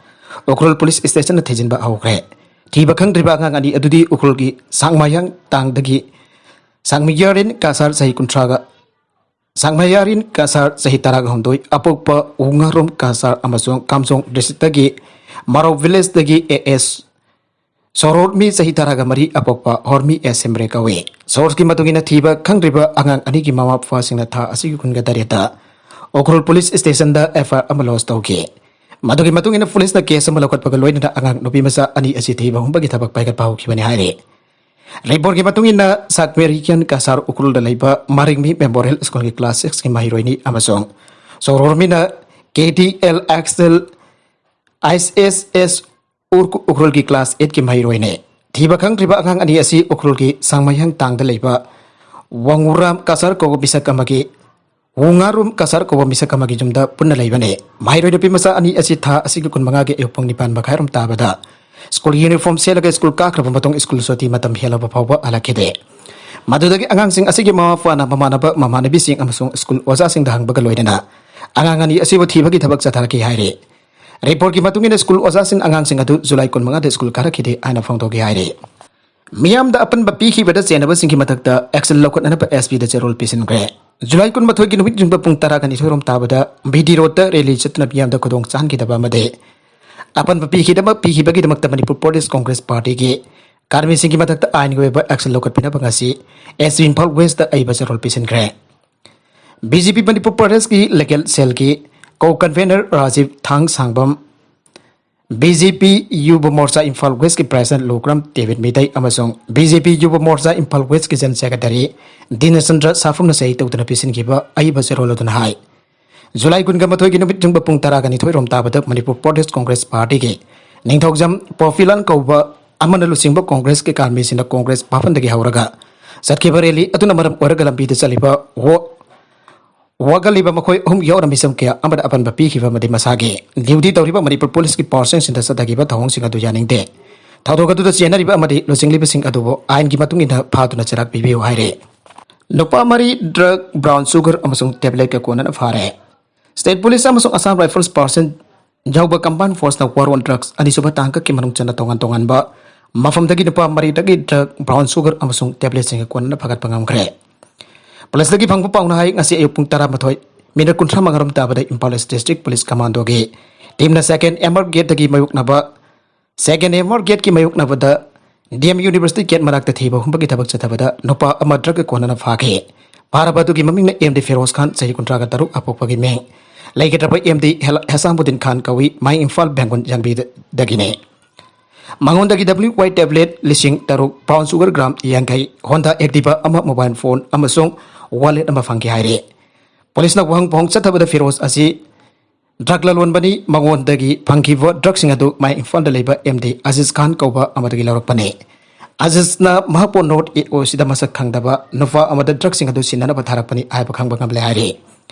ꯎꯈ꯭ꯔꯨꯜ ꯄꯨꯂꯤꯁ ꯁ꯭ꯇꯦꯁꯟꯅ ꯊꯤꯖꯤꯟꯕ ꯍꯧꯈ꯭ꯔꯦ꯫ ꯊꯤꯕ ꯈꯪꯗ꯭ꯔꯤꯕ ꯑꯉꯥꯡ ꯑꯅꯤ ꯑꯗꯨꯗꯤ ꯎꯈ꯭ꯔꯨꯜꯒꯤ ꯁꯥꯡꯃꯥꯌꯥꯡ ꯇꯥꯡꯗꯒꯤ ꯁꯥꯡꯃꯤꯌꯥꯔꯤꯟ ꯀꯥꯁꯥꯔ ꯆꯍꯤ ꯀꯨꯟꯊ꯭ꯔꯥꯒ, ꯁꯥꯡꯃꯥꯌꯥꯔꯤꯟ ꯀꯥꯁꯥꯔ ꯆꯍꯤ ꯇꯔꯥꯒ ꯍꯨꯝꯗꯣꯏ, ꯑꯄꯣꯛꯄ ꯎꯉꯥꯔꯣꯝ ꯀꯥꯁꯥꯔ ꯑꯃꯁꯨꯡ ꯀꯥꯝꯖꯣꯡ ꯗꯤꯁꯇ꯭ꯔꯤꯛꯇꯒꯤ ꯃꯔꯧ ꯚꯤꯂꯦꯖꯇꯒꯤ ꯑꯦ ꯑꯦꯁ ꯁꯣꯔꯣꯔꯃꯤ ꯆꯍꯤ ꯇꯔꯥꯒ ꯃꯔꯤ, ꯑꯄꯣꯛꯄ ꯍꯣꯔꯃꯤ ꯑꯦꯁ ꯁꯦꯝꯕ꯭ꯔꯦ ꯀꯧꯏ꯫ ꯁꯣꯔꯁꯀꯤ ꯃꯇꯨꯡ ꯏꯟꯅ ꯊꯤꯕ ꯈꯪꯗ꯭ꯔꯤꯕ ꯑꯉꯥꯡ ꯑꯅꯤꯒꯤ ꯃꯃꯥ ꯃꯄꯥꯁꯤꯡꯅ ꯊꯥ ꯑꯁꯤꯒꯤ ꯀꯨꯟꯒ ꯇꯔꯦꯠꯇ ꯎꯈ꯭ꯔꯨꯜ ꯄꯨꯂꯤꯁ ꯁ꯭ꯇꯦꯁꯟꯗ ꯑꯦꯐ ꯑꯥꯏ ꯑꯥꯔ ꯑꯃ ꯂꯣꯟꯆ ꯇꯧꯈꯤ꯫ ꯃꯗꯨꯒꯤ ꯃꯇꯨꯡ ꯏꯟꯅ ꯄꯨꯂꯤꯁꯅ ꯀꯦꯁ ꯑꯃ ꯂꯧꯈꯠꯄꯒ ꯂꯣꯏꯅꯅ ꯑꯉꯥꯡ ꯅꯨꯄꯤ ꯃꯆꯥ ꯑꯅꯤ ꯑꯁꯤ ꯊꯤꯕ ꯍꯨꯝꯕꯒꯤ ꯊꯕꯛ ꯄꯥꯏꯈꯠꯄ ꯍꯧꯈꯤꯕꯅꯤ ꯍꯥꯏꯔꯤ꯫ ꯔꯤꯄꯣꯔꯠꯀꯤ ꯃꯇꯨꯡ ꯏꯟꯅ ꯁꯥꯛꯃꯦꯔꯤꯀꯤꯌꯟ ꯀꯁꯥꯔ ꯎꯈ꯭ꯔꯨꯜꯗ ꯂꯩꯕ ꯃꯥꯔꯤꯡꯃꯤ ꯃꯦꯃꯣꯔꯤꯌꯦꯜ ꯁ꯭ꯀꯨꯜꯒꯤ ꯀ꯭ꯂꯥꯁ ꯁꯤꯛꯁꯀꯤ ꯃꯍꯩꯔꯣꯏꯅꯤ ꯑꯃꯁꯨꯡ ꯁꯣꯔꯣꯔꯃꯤꯅ ꯀꯦ ꯗꯤ ꯑꯦꯜ ꯑꯦꯛꯁ ꯑꯦꯜ ꯑꯥꯏ ꯑꯦꯁ ꯑꯦꯁ ꯎꯔ-, ꯎꯈ꯭ꯔꯨꯜꯒꯤ ꯀ꯭ꯂꯥꯁ ꯑꯩꯠꯀꯤ ꯃꯍꯩꯔꯣꯏꯅꯤ꯫ ꯊꯤꯕ ꯈꯪꯗ꯭ꯔꯤꯕ ꯑꯉꯥꯡ ꯑꯅꯤ ꯑꯁꯤ ꯎꯈ꯭ꯔꯨꯜꯒꯤ ꯁꯥꯡꯃꯩꯍꯪ ꯇꯥꯡꯗ ꯂꯩꯕ ꯋꯥꯉꯨꯔꯥꯝ ꯀꯁꯥꯔ ꯀꯧꯕ ꯃꯤꯁꯛ ꯑꯃꯒꯤ, ꯋꯨꯉꯥꯔꯨꯝ ꯀꯁꯥꯔ ꯀꯧꯕ ꯃꯤꯁꯛ ꯑꯃꯒꯤ ꯌꯨꯝꯗ ꯄꯨꯟꯅ ꯂꯩꯕꯅꯤ꯫ ꯃꯍꯩꯔꯣꯏ ꯅꯨꯄꯤ ꯃꯆꯥ ꯑꯅꯤ ꯑꯁꯤ ꯊꯥ ꯑꯁꯤꯒꯤ ꯀꯨꯟꯃꯉꯥꯒꯤ ꯑꯌꯨꯛ ꯄꯨꯡ ꯅꯤꯄꯥꯟ ꯃꯈꯥꯏꯔꯣꯝ ꯇꯥꯕꯗ ꯁ꯭ꯀꯨꯜꯒꯤ ꯌꯨꯅꯤꯐꯣꯔꯝ ꯁꯦꯠꯂꯒ ꯁ꯭ꯀꯨꯜ ꯀꯥꯈ꯭ꯔꯕ ꯃꯇꯨꯡ ꯁ꯭ꯀꯨꯜ ꯁꯨꯇꯤ ꯃꯇꯝ ꯍꯦꯜꯂꯕ ꯐꯥꯎꯕ ꯍꯜꯂꯛꯈꯤꯗꯦ꯫ ꯃꯗꯨꯗꯒꯤ ꯑꯉꯥꯡꯁꯤꯡ ꯑꯁꯤꯒꯤ ꯃꯃꯥ ꯃꯄꯥꯅ ꯃꯃꯥꯟꯅꯕ ꯃꯃꯥꯟꯅꯕꯤꯁꯤꯡ ꯑꯃꯁꯨꯡ ꯁ꯭ꯀꯨꯜ ꯑꯣꯖꯥꯁꯤꯡꯗ ꯍꯪꯕꯒ ꯂꯣꯏꯅꯅ ꯑꯉꯥꯡ ꯑꯅꯤ ꯑꯁꯤꯕꯨ ꯊꯤꯕꯒꯤ ꯊꯕꯛ ꯆꯠꯊꯔꯛꯈꯤ ꯍꯥꯏꯔꯤ꯫ ꯔꯤꯄꯣꯔꯠꯀꯤ ꯃꯇꯨꯡ ꯏꯟꯅ ꯁ꯭ꯀꯨꯜ ꯑꯣꯖꯥꯁꯤꯡ ꯑꯉꯥꯡꯁꯤꯡ ꯑꯗꯨ ꯖꯨꯂꯥꯏ ꯀꯨꯟꯃꯉꯥꯗ ꯁ꯭ꯀꯨꯜ ꯀꯥꯔꯛꯈꯤꯗꯦ ꯍꯥꯏꯅ ꯐꯣꯡꯗꯣꯛꯈꯤ ꯍꯥꯏꯔꯤ꯫ ꯃꯤꯌꯥꯝꯗ ꯑꯄꯟꯕ ꯄꯤꯈꯤꯕꯗ ꯆꯦꯟꯅꯕꯁꯤꯡꯒꯤ ꯃꯊꯛꯇ ꯑꯦꯛꯁꯟ ꯂꯧꯈꯠꯅꯅꯕ ꯑꯦꯁ ꯄꯤꯗ ꯆꯦꯔꯣꯜ ꯄꯤꯁꯤꯟꯈ꯭ꯔꯦ꯫ ꯖꯨꯂꯥꯏ ꯀꯨꯟꯃꯥꯊꯣꯏꯒꯤ ꯅꯨꯃꯤꯠ ꯌꯨꯝꯗ ꯄꯨꯡ ꯇꯔꯥꯒ ꯅꯤꯊꯣꯏ ꯔꯣꯝ ꯇꯥꯕꯗ ꯚꯤ ꯗꯤ ꯔꯣꯗꯇ ꯔꯦꯂꯤ ꯆꯠꯇꯨꯅ ꯃꯤꯌꯥꯝꯗ ꯈꯨꯗꯣꯡ ꯆꯥꯍꯟꯈꯤꯗꯕ ꯑꯃꯗꯤ ꯑꯄꯟꯕ ꯄꯤꯈꯤꯗꯕ, ꯄꯤꯈꯤꯕꯒꯤꯗꯃꯛꯇ ꯃꯅꯤꯄꯨꯔ ꯄ꯭ꯔꯣꯗ꯭ꯌꯨꯁ ꯀꯣꯡꯒ꯭ꯔꯦꯁ ꯄꯥꯔꯇꯤꯒꯤ ꯀꯥꯔꯃꯤꯁꯤꯡꯒꯤ ꯃꯊꯛꯇ ꯑꯥꯏꯟꯒꯤ ꯑꯣꯏꯕ action ꯂꯧꯈꯠꯄꯤꯅꯕ ꯉꯁꯤ S G Imphal West ꯑꯏꯕ ꯆꯦꯔꯣꯜ ꯄꯤꯁꯤꯟꯈ꯭ꯔꯦ꯫ B J P ꯃꯅꯤꯄꯨꯔ ꯄ꯭ꯔꯗꯦꯁꯀꯤ legal cell ꯀꯤ co-convener Rajiv Thangsangbam, B J P Yuva Morcha Imphal West ꯀꯤ President ꯂꯨꯀ꯭ꯔꯝ ꯗꯦꯕꯤꯠ ꯃꯤꯇꯩ ꯑꯃꯁꯨꯡ B J P Yuva Morcha Imphal West ꯀꯤ General Secretary ꯗꯤꯅꯆꯟꯗ꯭ꯔ ꯁꯥꯐꯝꯅ ꯁꯍꯤ ꯇꯧꯗꯨꯅ ꯄꯤꯁꯤꯟꯈꯤꯕ ꯑꯏꯕ ꯆꯦꯔꯣꯜ ꯑꯗꯨꯅ ꯍꯥꯏ, ꯖꯨꯂꯥꯏ ꯀꯨꯟꯒ ꯃꯥꯊꯣꯏꯒꯤ ꯅꯨꯃꯤꯠ ꯌꯨꯡꯕ ꯄꯨꯡ ꯇꯔꯥꯒ ꯅꯤꯊꯣꯏ ꯔꯣꯝ ꯇꯥꯕꯗ ꯃꯅꯤꯄꯨꯔ ꯄ꯭ꯔꯗꯦꯁ ꯀꯣꯡꯒ꯭ꯔꯦꯁ ꯄꯥꯔꯇꯤꯒꯤ ꯅꯤꯡꯊꯧꯖꯝ ꯄ꯭ꯔꯣꯐꯤꯂꯥꯟ ꯀꯧꯕ ꯑꯃꯅ ꯂꯨꯆꯤꯡꯕ ꯀꯣꯡꯒ꯭ꯔꯦꯁꯀꯤ ꯀꯥꯔꯃꯤꯁꯤꯡꯅ ꯀꯣꯡꯒ꯭ꯔꯦꯁ ꯚꯕꯟꯗꯒꯤ ꯍꯧꯔꯒ ꯆꯠꯈꯤꯕ rally ꯑꯗꯨꯅ ꯃꯔꯝ ꯑꯣꯏꯔꯒ ꯂꯝꯕꯤꯗ ꯆꯠꯂꯤꯕ ꯋꯥ-, ꯋꯥꯒꯜꯂꯤꯕ ꯃꯈꯣꯏ ꯑꯍꯨꯝ ꯌꯥꯎꯅ ꯃꯤꯆꯝ ꯀꯌꯥ ꯑꯃꯗ ꯑꯄꯟꯕ ꯄꯤꯈꯤꯕ ꯑꯃꯗꯤ ꯃꯁꯥꯒꯤ duty ꯇꯧꯔꯤꯕ ꯃꯅꯤꯄꯨꯔ ꯄꯨꯂꯤꯁꯀꯤ ꯄꯥꯔꯁꯟꯁꯤꯡꯗ ꯆꯠꯊꯈꯤꯕ ꯊꯧꯑꯣꯡꯁꯤꯡ ꯑꯗꯨ ꯌꯥꯅꯤꯡꯗꯦ꯫ ꯊꯧꯗꯣꯛ ꯑꯗꯨꯗ ꯆꯦꯟꯅꯔꯤꯕ ꯑꯃꯗꯤ ꯂꯨꯆꯤꯡꯂꯤꯕꯁꯤꯡ ꯑꯗꯨꯕꯨ ꯑꯥꯏꯟꯒꯤ ꯃꯇꯨꯡ ꯏꯟꯅ ꯐꯥꯗꯨꯅ ꯆꯩꯔꯥꯛ ꯄꯤꯕꯤꯌꯨ ꯍꯥꯏꯔꯦ꯫ ꯅꯨꯄꯥ ꯃꯔꯤ drug, brown sugar ꯑꯃꯁꯨꯡ tablet ꯀ ꯀꯣꯟꯅꯅ ꯐꯥꯔꯦ꯫ State Police ꯑꯃꯁꯨꯡ Assam Rifles ꯄꯥꯔꯁꯟ ꯌꯥꯎꯕ combined force ꯅ war on drugs ꯑꯅꯤꯁꯨꯕ ꯇꯥꯡꯀꯛꯀꯤ ꯃꯅꯨꯡ ꯆꯟꯅ ꯇꯣꯉꯥꯟ ꯇꯣꯉꯥꯟꯕ ꯃꯐꯝꯗꯒꯤ ꯅꯨꯄꯥ ꯃꯔꯤꯗꯒꯤ drug, brown sugar ꯑꯃꯁꯨꯡ tablet ꯁꯤꯡ ꯀꯣꯟꯅꯅ ꯐꯥꯒꯠꯄ ꯉꯝꯈ꯭ꯔꯦ꯫ Police ꯇꯒꯤ ꯐꯪꯕ ꯄꯥꯎꯅ ꯍꯥꯏ, ꯉꯁꯤ ꯑꯌꯨꯛ ꯄꯨꯡ ꯇꯔꯥꯃꯥꯊꯣꯏ minute ꯀꯨꯟꯊ꯭ꯔꯥ ꯃꯉꯥ ꯔꯣꯝ ꯇꯥꯕꯗ Imphal East District Police Commando ꯒꯤ team ꯅ second M R gate ꯇꯒꯤ ꯃꯥꯌꯣꯛꯅꯕ Second M R gate ꯀꯤ ꯃꯥꯌꯣꯛꯅꯕꯗ D M University gate ꯃꯅꯥꯛꯇ ꯊꯤꯕ ꯍꯨꯝꯕꯒꯤ ꯊꯕꯛ ꯆꯠꯊꯕꯗ ꯅꯨꯄꯥ ꯑꯃ drug ꯀ ꯀꯣꯟꯅꯅ ꯐꯥꯈꯤ꯫ ꯐꯥꯔꯕ ꯑꯗꯨꯒꯤ ꯃꯃꯤꯡꯅ M D ꯐꯤꯔꯣꯖ ꯈꯥꯟ, ꯆꯍꯤ ꯀꯨꯟꯊ꯭ꯔꯥꯒ ꯇꯔꯨꯛ, ꯑꯄꯣꯛꯄꯒꯤ ꯃꯤꯡ꯫ ꯂꯩꯈꯤꯗ꯭ꯔꯕ M D ꯍꯦ-, ꯍꯦꯁꯥꯝꯕꯨꯗꯤꯟ ꯈꯥꯟ ꯀꯧꯏ, ꯃꯍꯥꯛ ꯏꯝꯐꯥꯜ ꯕꯦꯡꯒꯨꯜ ꯌꯥꯡꯕꯤꯗꯒꯤꯅꯤ꯫ ꯃꯉꯣꯟꯗꯒꯤ W Y tablet ꯂꯤꯁꯤꯡ ꯇꯔꯨꯛ, brown sugar gram ꯌꯥꯡꯈꯩ, Honda Activa ꯑꯃ, mobile phone ꯑꯃꯁꯨꯡ wallet ꯑꯃ ꯐꯪꯈꯤ ꯍꯥꯏꯔꯤ꯫ Police ꯅ ꯋꯥꯍꯪ ꯄꯥꯎꯍꯪ ꯆꯠꯊꯕꯗ ꯐꯤꯔꯣꯖ ꯑꯁꯤ drug ꯂꯂꯣꯟꯕꯅꯤ, ꯃꯉꯣꯟꯗꯒꯤ ꯐꯪꯈꯤꯕ drug ꯁꯤꯡ ꯑꯗꯨ ꯃꯌꯥꯡ ꯏꯝꯐꯥꯜꯗ ꯂꯩꯕ M D ꯑꯖꯤꯖ ꯈꯥꯟ ꯀꯧꯕ ꯑꯃꯗꯒꯤ ꯂꯧꯔꯛꯄꯅꯤ꯫ ꯑꯖꯤꯖꯅ ꯃꯍꯥꯛꯄꯨ North East ꯁꯤꯗ ꯃꯁꯛ ꯈꯪꯗꯕ ꯅꯨꯄꯥ ꯑꯃꯗ drug ꯁꯤꯡ ꯑꯗꯨ ꯁꯤꯟꯅꯅꯕ ꯊꯥꯔꯛꯄꯅꯤ ꯍꯥꯏꯕ ꯈꯪꯕ ꯉꯝꯂꯦ ꯍꯥꯏꯔꯤ꯫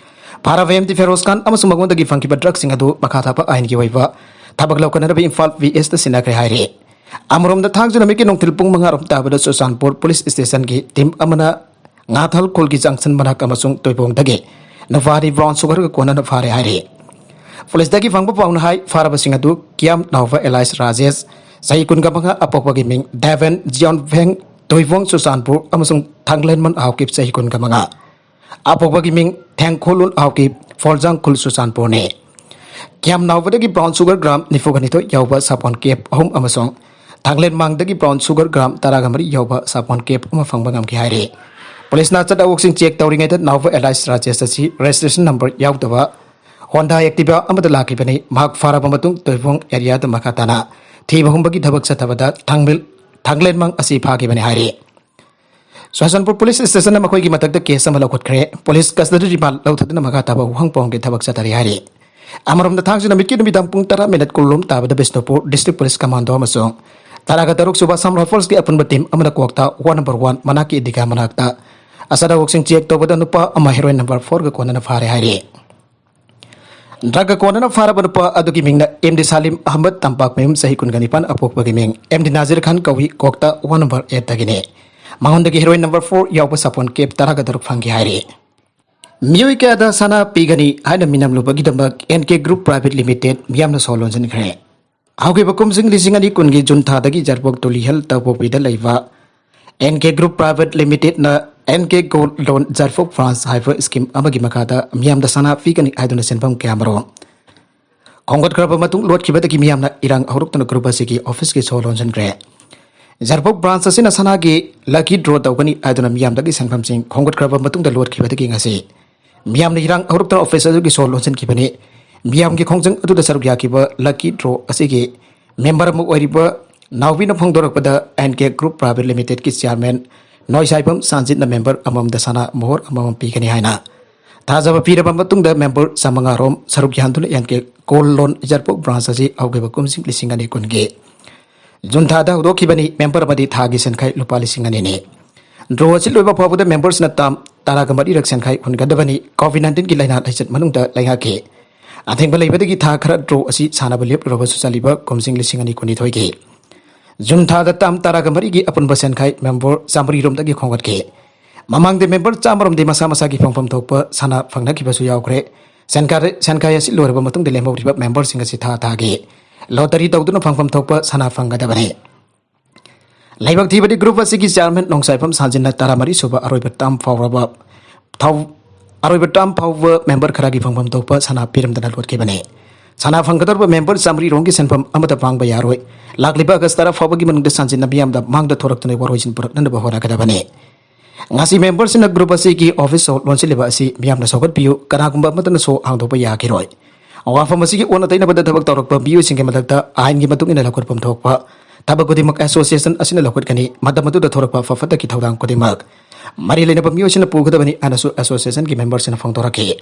ꯐꯥꯔꯕ M D ꯐꯤꯔꯣꯖ ꯈꯥꯟ ꯑꯃꯁꯨꯡ ꯃꯉꯣꯟꯗꯒꯤ ꯐꯪꯈꯤꯕ drug ꯁꯤꯡ ꯑꯗꯨ ꯃꯈꯥ ꯊꯥꯕ ꯑꯥꯏꯟꯒꯤ ꯑꯣꯏꯕ ꯊꯕꯛ ꯂꯧꯈꯠꯅꯅꯕ ꯏꯝꯐꯥꯜ V S ꯇ ꯁꯤꯟꯅꯈ꯭ꯔꯦ ꯍꯥꯏꯔꯤ꯫ ꯑꯃꯔꯣꯝꯗ, ꯊꯥꯡꯖ ꯅꯨꯃꯤꯠꯀꯤ ꯅꯨꯡꯊꯤꯜ ꯄꯨꯡ ꯃꯉꯥ ꯔꯣꯝ ꯇꯥꯕꯗ ꯆꯨꯔꯆꯥꯟꯄꯨꯔ Police Station ꯒꯤ team ꯑꯃꯅ ꯉꯥꯊꯜ ꯈꯨꯜꯒꯤ junction ꯃꯅꯥꯛ ꯑꯃꯁꯨꯡ ꯇꯣꯏꯕꯣꯡꯗꯒꯤ ꯅꯨꯄꯥ ꯑꯅꯤ brown sugar ꯒ ꯀꯣꯟꯅꯅ ꯐꯥꯔꯦ ꯍꯥꯏꯔꯤ꯫ Police ꯇꯒꯤ ꯐꯪꯕ ꯄꯥꯎꯅ ꯍꯥꯏ, ꯐꯥꯔꯕꯁꯤꯡ ꯑꯗꯨ ꯀꯤꯌꯥꯝ ꯅꯥꯎꯕ alias ꯔꯥꯖꯦꯁ, ꯆꯍꯤ ꯀꯨꯟꯒ ꯃꯉꯥ, ꯑꯄꯣꯛꯄꯒꯤ ꯃꯤꯡ ꯗꯦꯕꯦꯟ ꯖꯤꯌꯣꯟꯚꯦꯡ, ꯇꯣꯏꯕꯣꯡ ꯆꯨꯔꯆꯥꯟꯄꯨꯔ, ꯑꯃꯁꯨꯡ ꯊꯥꯡꯂꯦꯟꯃꯟ ꯍꯥꯎꯀꯤꯞ, ꯆꯍꯤ ꯀꯨꯟꯒ ꯃꯉꯥ, ꯑꯄꯣꯛꯄꯒꯤ ꯃꯤꯡ ꯊꯦꯡꯈꯣꯂꯨꯟ ꯍꯥꯎꯀꯤꯞ, ꯐꯣꯜꯖꯥꯡ ꯈꯨꯜ ꯆꯨꯔꯆꯥꯟꯄꯨꯔꯅꯤ꯫ ꯀꯤꯌꯥꯝ ꯅꯥꯎꯕꯗꯒꯤ brown sugar gram ꯅꯤꯐꯨꯒ ꯅꯤꯊꯣꯏ ꯌꯥꯎꯕ ꯁꯥꯄꯣꯟ cap ꯑꯍꯨꯝ ꯑꯃꯁꯨꯡ ꯊꯥꯡꯂꯦꯟꯃꯥꯡꯗꯒꯤ brown sugar gram ꯇꯔꯥꯒ ꯃꯔꯤ ꯌꯥꯎꯕ ꯁꯥꯄꯣꯟ cap ꯑꯃ ꯐꯪꯕ ꯉꯝꯈꯤ ꯍꯥꯏꯔꯤ꯫ ꯄꯨꯂꯤꯁꯅ ꯑꯆꯠ ꯑꯋꯣꯛꯁꯤꯡ check ꯇꯧꯔꯤꯉꯩꯗ ꯅꯥꯎꯕ alias ꯔꯥꯖꯦꯁ ꯑꯁꯤ registration number ꯌꯥꯎꯗꯕ Honda Activa ꯑꯃꯗ ꯂꯥꯛꯈꯤꯕꯅꯤ꯫ ꯃꯍꯥꯛ ꯐꯥꯔꯕ ꯃꯇꯨꯡ ꯇꯣꯏꯕꯣꯡ areaꯗ ꯃꯈꯥ ꯇꯥꯅ ꯊꯤꯕ ꯍꯨꯝꯕꯒꯤ ꯊꯕꯛ ꯆꯠꯊꯕꯗ ꯊꯥꯡꯃꯩ-, ꯊꯥꯡꯂꯦꯟꯃꯥꯡ ꯑꯁꯤ ꯐꯥꯈꯤꯕꯅꯤ ꯍꯥꯏꯔꯤ꯫ ꯆꯨꯔꯆꯥꯟꯄꯨꯔ police stationꯅ ꯃꯈꯣꯏꯒꯤ ꯃꯊꯛꯇ case ꯑꯃ ꯂꯧꯈꯠꯈ꯭ꯔꯦ꯫ Police custody remand ꯂꯧꯊꯗꯨꯅ ꯃꯈꯥ ꯇꯥꯕ ꯋꯥꯍꯪ ꯄꯥꯎꯍꯪꯒꯤ ꯊꯕꯛ ꯆꯠꯊꯔꯤ ꯍꯥꯏꯔꯤ꯫ ꯑꯃꯔꯣꯝꯗ, ꯊꯥꯡꯖ ꯅꯨꯃꯤꯠꯀꯤ ꯅꯨꯃꯤꯗꯥꯡ ꯄꯨꯡ ꯇꯔꯥ minute ꯀꯨꯟ ꯂꯣꯝ ꯇꯥꯕꯗ ꯕꯤꯁꯅꯨꯄꯨꯔ district police commando ꯑꯃꯁꯨꯡ ꯇꯔꯥꯒ ꯇꯔꯨꯛ ꯁꯨꯕ Assam Riflesꯀꯤ ꯑꯄꯨꯟꯕ team ꯑꯃꯅ ꯀ꯭ꯋꯥꯛꯇꯥ one number one ꯃꯅꯥꯛꯀꯤ ꯏꯗꯤꯒꯥ ꯃꯅꯥꯛꯇ ꯑꯆꯠ ꯑꯋꯣꯛꯁꯤꯡ check ꯇꯧꯕꯗ ꯅꯨꯄꯥ ꯑꯃ heroin number fourꯒ ꯀꯣꯟꯅꯅ ꯐꯥꯔꯦ ꯍꯥꯏꯔꯤ꯫ Drugꯒ ꯀꯣꯟꯅꯅ ꯐꯥꯔꯕ ꯅꯨꯄꯥ ꯑꯗꯨꯒꯤ ꯃꯤꯡꯅ ꯑꯦꯝ ꯗꯤ ꯁꯥꯂꯤꯝ ꯑꯍꯃꯗ, ꯇꯝꯄꯥꯛꯃꯌꯨꯝ, ꯆꯍꯤ ꯀꯨꯟꯒ ꯅꯤꯄꯥꯟ, ꯑꯄꯣꯛꯄꯒꯤ ꯃꯤꯡ ꯑꯦꯝ ꯗꯤ ꯅꯥꯖꯤꯔ ꯈꯥꯟ ꯀꯧꯏ, ꯀ꯭ꯋꯥꯛꯇꯥ one number eightꯇꯒꯤꯅꯤ꯫ ꯃꯉꯣꯟꯗꯒꯤ heroin number four ꯌꯥꯎꯕ ꯁꯥꯄꯣꯟ cap ꯇꯔꯥꯒ ꯇꯔꯨꯛ ꯐꯪꯈꯤ ꯍꯥꯏꯔꯤ꯫ ꯃꯤꯑꯣꯏ ꯀꯌꯥꯗ ꯁꯅꯥ ꯄꯤꯒꯅꯤ ꯍꯥꯏꯅ ꯃꯤꯅꯝꯂꯨꯕꯒꯤꯗꯃꯛ N K Group Private Limited ꯃꯤꯌꯥꯝꯅ ꯁꯣ ꯂꯣꯟꯁꯤꯟꯈ꯭ꯔꯦ꯫ ꯍꯧꯈꯤꯕ ꯀꯨꯝꯖꯤꯡ ꯂꯤꯁꯤꯡ ꯑꯅꯤ ꯀꯨꯟꯒꯤ ꯖꯨꯟ ꯊꯥꯗꯒꯤ ꯖꯥꯔꯄꯣꯛ ꯇꯨꯂꯤꯍꯜ ꯇꯧꯄꯣꯛꯄꯤꯗ ꯂꯩꯕ ꯑꯦꯟ ꯀꯦ Group Private Limitedꯅ N K Gold Loan Jarpok branch ꯍꯥꯏꯕ scheme ꯑꯃꯒꯤ ꯃꯈꯥꯗ ꯃꯤꯌꯥꯝꯗ ꯁꯅꯥ ꯄꯤꯒꯅꯤ ꯍꯥꯏꯗꯨꯅ ꯁꯦꯟꯐꯝ ꯀꯌꯥꯃꯔꯨꯝ ꯈꯣꯝꯒꯠꯈ꯭ꯔꯕ ꯃꯇꯨꯡ ꯂꯣꯠꯈꯤꯕꯗꯒꯤ ꯃꯤꯌꯥꯝꯅ ꯏꯔꯥꯡ ꯍꯧꯔꯛꯇꯨꯅ group ꯑꯁꯤꯒꯤ officeꯀꯤ ꯁꯣ ꯂꯣꯟꯁꯤꯟꯈ꯭ꯔꯦ꯫ ꯖꯥꯔꯄꯣꯛ branch ꯑꯁꯤꯅ ꯁꯅꯥꯒꯤ lucky draw ꯇꯧꯒꯅꯤ ꯍꯥꯏꯗꯨꯅ ꯃꯤꯌꯥꯝꯗꯒꯤ ꯁꯦꯟꯐꯝꯁꯤꯡ ꯈꯣꯝꯒꯠꯈ꯭ꯔꯕ ꯃꯇꯨꯡꯗ ꯂꯣꯠꯈꯤꯕꯗꯒꯤ ꯉꯁꯤ ꯃꯤꯌꯥꯝꯅ ꯏꯔꯥꯡ ꯍꯧꯔꯛꯇꯨꯅ office ꯑꯗꯨꯒꯤ ꯁꯣ ꯂꯣꯟꯁꯤꯟꯈꯤꯕꯅꯤ꯫ ꯃꯤꯌꯥꯝꯒꯤ ꯈꯣꯡꯖꯪ ꯑꯗꯨꯗ ꯁꯔꯨꯛ ꯌꯥꯈꯤꯕ lucky draw ꯑꯁꯤꯒꯤ member ꯑꯃ ꯑꯣꯏꯔꯤꯕ ꯅꯥꯎꯕꯤꯅ ꯐꯣꯡꯗꯣꯔꯛꯄꯗ, ꯑꯦꯟ ꯀꯦ Group Private Limitedꯀꯤ chairman ꯅꯣꯏꯁꯥꯏꯕꯝ ꯁꯥꯟꯖꯤꯠꯅ member ꯑꯃꯃꯝꯗ ꯁꯅꯥ ꯃꯣꯍꯣꯔ ꯑꯃꯃꯝ ꯄꯤꯒꯅꯤ ꯍꯥꯏꯅ ꯊꯥꯖꯕ ꯄꯤꯔꯕ ꯃꯇꯨꯡꯗ member ꯆꯥꯃꯉꯥ ꯔꯣꯝ ꯁꯔꯨꯛ ꯌꯥꯍꯟꯗꯨꯅ N K Gold Loan Jarpok branch ꯑꯁꯤ ꯍꯧꯈꯤꯕ ꯀꯨꯝꯖꯤꯡ ꯂꯤꯁꯤꯡ ꯑꯅꯤ ꯀꯨꯟꯒꯤ ꯖꯨꯟ ꯊꯥꯗ ꯍꯧꯗꯣꯛꯈꯤꯕꯅꯤ꯫ Member ꯑꯃꯗꯤ ꯊꯥꯒꯤ ꯁꯦꯟꯈꯥꯏ ꯂꯨꯄꯥ ꯂꯤꯁꯤꯡ ꯑꯅꯤꯅꯤ꯫ Draw ꯑꯁꯤ ꯂꯣꯏꯕ ꯐꯥꯎꯕꯗ membersꯅ term ꯇꯔꯥꯒ ꯃꯔꯤꯔꯛ ꯁꯦꯟꯈꯥꯏ ꯍꯨꯟꯒꯗꯕꯅꯤ꯫ COVID nineteenꯒꯤ ꯂꯥꯏꯅꯥ ꯂꯥꯏꯆꯠ ꯃꯅꯨꯡꯗ ꯂꯩꯉꯥꯛꯀꯤ ꯑꯊꯤꯡꯕ ꯂꯩꯕꯗꯒꯤ ꯊꯥ ꯈꯔ draw ꯑꯁꯤ ꯁꯥꯟꯅꯕ ꯂꯦꯞꯂꯨꯔꯕꯁꯨ, ꯆꯠꯂꯤꯕ ꯀꯨꯝꯖꯤꯡ ꯂꯤꯁꯤꯡ ꯑꯅꯤ ꯀꯨꯟꯅꯤꯊꯣꯏꯒꯤ ꯖꯨꯟ ꯊꯥꯗ term ꯇꯔꯥꯒ ꯃꯔꯤꯒꯤ ꯑꯄꯨꯟꯕ ꯁꯦꯟꯈꯥꯏ member ꯆꯥꯃꯔꯤ ꯔꯣꯝꯗꯒꯤ ꯈꯣꯝꯒꯠꯈꯤ꯫ ꯃꯃꯥꯡꯗ member ꯆꯥꯃ ꯔꯣꯝꯗꯤ ꯃꯁꯥ ꯃꯁꯥꯒꯤ ꯐꯪꯐꯝ ꯊꯣꯛꯄ ꯁꯅꯥ ꯐꯪꯅꯈꯤꯕꯁꯨ ꯌꯥꯎꯈ꯭ꯔꯦ꯫ ꯁꯦꯟꯈꯥꯏ, ꯁꯦꯟꯈꯥꯏ ꯑꯁꯤ ꯂꯣꯏꯔꯕ ꯃꯇꯨꯡꯗ ꯂꯦꯝꯍꯧꯔꯤꯕ memberꯁꯤꯡ ꯑꯁꯤ ꯊꯥ ꯊꯥꯒꯤ lottery ꯇꯧꯗꯨꯅ ꯐꯪꯐꯝ ꯊꯣꯛꯄ ꯁꯅꯥ ꯐꯪꯒꯗꯕꯅꯤ꯫ ꯂꯥꯏꯕꯛ ꯊꯤꯕꯗꯤ group ꯑꯁꯤꯒꯤ chairman ꯅꯣꯡꯁꯥꯏꯐꯝ ꯁꯥꯟꯖꯤꯟꯅ ꯇꯔꯥꯃꯔꯤ ꯁꯨꯕ ꯑꯔꯣꯏꯕ term ꯐꯥꯎꯔꯕ ꯊꯥꯎ-, ꯑꯔꯣꯏꯕ term ꯐꯥꯎꯕ member ꯈꯔꯒꯤ ꯐꯪꯐꯝ ꯊꯣꯛꯄ ꯁꯅꯥ ꯄꯤꯔꯝꯗꯅ ꯂꯣꯠꯈꯤꯕꯅꯤ꯫ ꯁꯅꯥ ꯐꯪꯒꯗꯧꯔꯤꯕ ꯃꯦꯝꯕꯔ ꯆꯥꯃꯔꯤ ꯔꯣꯝꯒꯤ ꯁꯦꯟꯐꯝ ꯑꯃꯠꯇ ꯃꯥꯡꯕ ꯌꯥꯔꯣꯏ꯫ ꯂꯥꯛꯂꯤꯕ ꯑꯥꯒꯁ ꯇꯔꯥ ꯐꯥꯎꯕꯒꯤ ꯃꯅꯨꯡꯗ ꯁꯥꯟꯖꯤꯟꯅ ꯃꯤꯌꯥꯝꯗ ꯃꯥꯡꯗ ꯊꯣꯔꯛꯇꯅ ꯋꯥꯔꯣꯏꯁꯤꯟ ꯄꯨꯔꯛꯅꯅꯕ ꯍꯣꯠꯅꯒꯗꯕꯅꯤ꯫ ꯉꯁꯤ ꯃꯦꯝꯕꯔꯁꯤꯡꯅ ꯒ꯭ꯔꯨꯞ ꯑꯁꯤꯒꯤ ꯑꯣꯐꯤꯁ ꯁꯣ ꯂꯣꯟꯁꯤꯜꯂꯤꯕ ꯑꯁꯤ ꯃꯤꯌꯥꯝꯅ ꯁꯧꯒꯠꯄꯤꯌꯨ, ꯀꯅꯥꯒꯨꯝꯕ ꯑꯃꯠꯇꯅ ꯁꯣ ꯍꯥꯡꯗꯣꯛꯄ ꯌꯥꯈꯤꯔꯣꯏ꯫ ꯋꯥꯐꯝ ꯑꯁꯤꯒꯤ ꯑꯣꯟꯅ ꯇꯩꯅꯕꯗ ꯊꯕꯛ ꯇꯧꯔꯛꯄ ꯃꯤꯑꯣꯏꯁꯤꯡꯒꯤ ꯃꯊꯛꯇ ꯑꯥꯏꯟꯒꯤ ꯃꯇꯨꯡ ꯏꯟꯅ ꯂꯧꯈꯠꯐꯝ ꯊꯣꯛꯄ ꯊꯕꯛ ꯈꯨꯗꯤꯡꯃꯛ ꯑꯦꯁꯣꯁꯤꯌꯦꯁꯟ ꯑꯁꯤꯅ ꯂꯧꯈꯠꯀꯅꯤ꯫ ꯃꯇꯝ ꯑꯗꯨꯗ ꯊꯣꯔꯛꯄ ꯐ ꯐꯠꯇꯒꯤ ꯊꯧꯗꯥꯡ ꯈꯨꯗꯤꯡꯃꯛ ꯃꯔꯤ ꯂꯩꯅꯕ ꯃꯤꯑꯣꯏꯁꯤꯡꯅ ꯄꯨꯒꯗꯕꯅꯤ ꯍꯥꯏꯅꯁꯨ ꯑꯦꯁꯣꯁꯤꯌꯦꯁꯟꯒꯤ ꯃꯦꯝꯕꯔꯁꯤꯡꯅ ꯐꯣꯡꯗꯣꯔꯛꯈꯤ꯫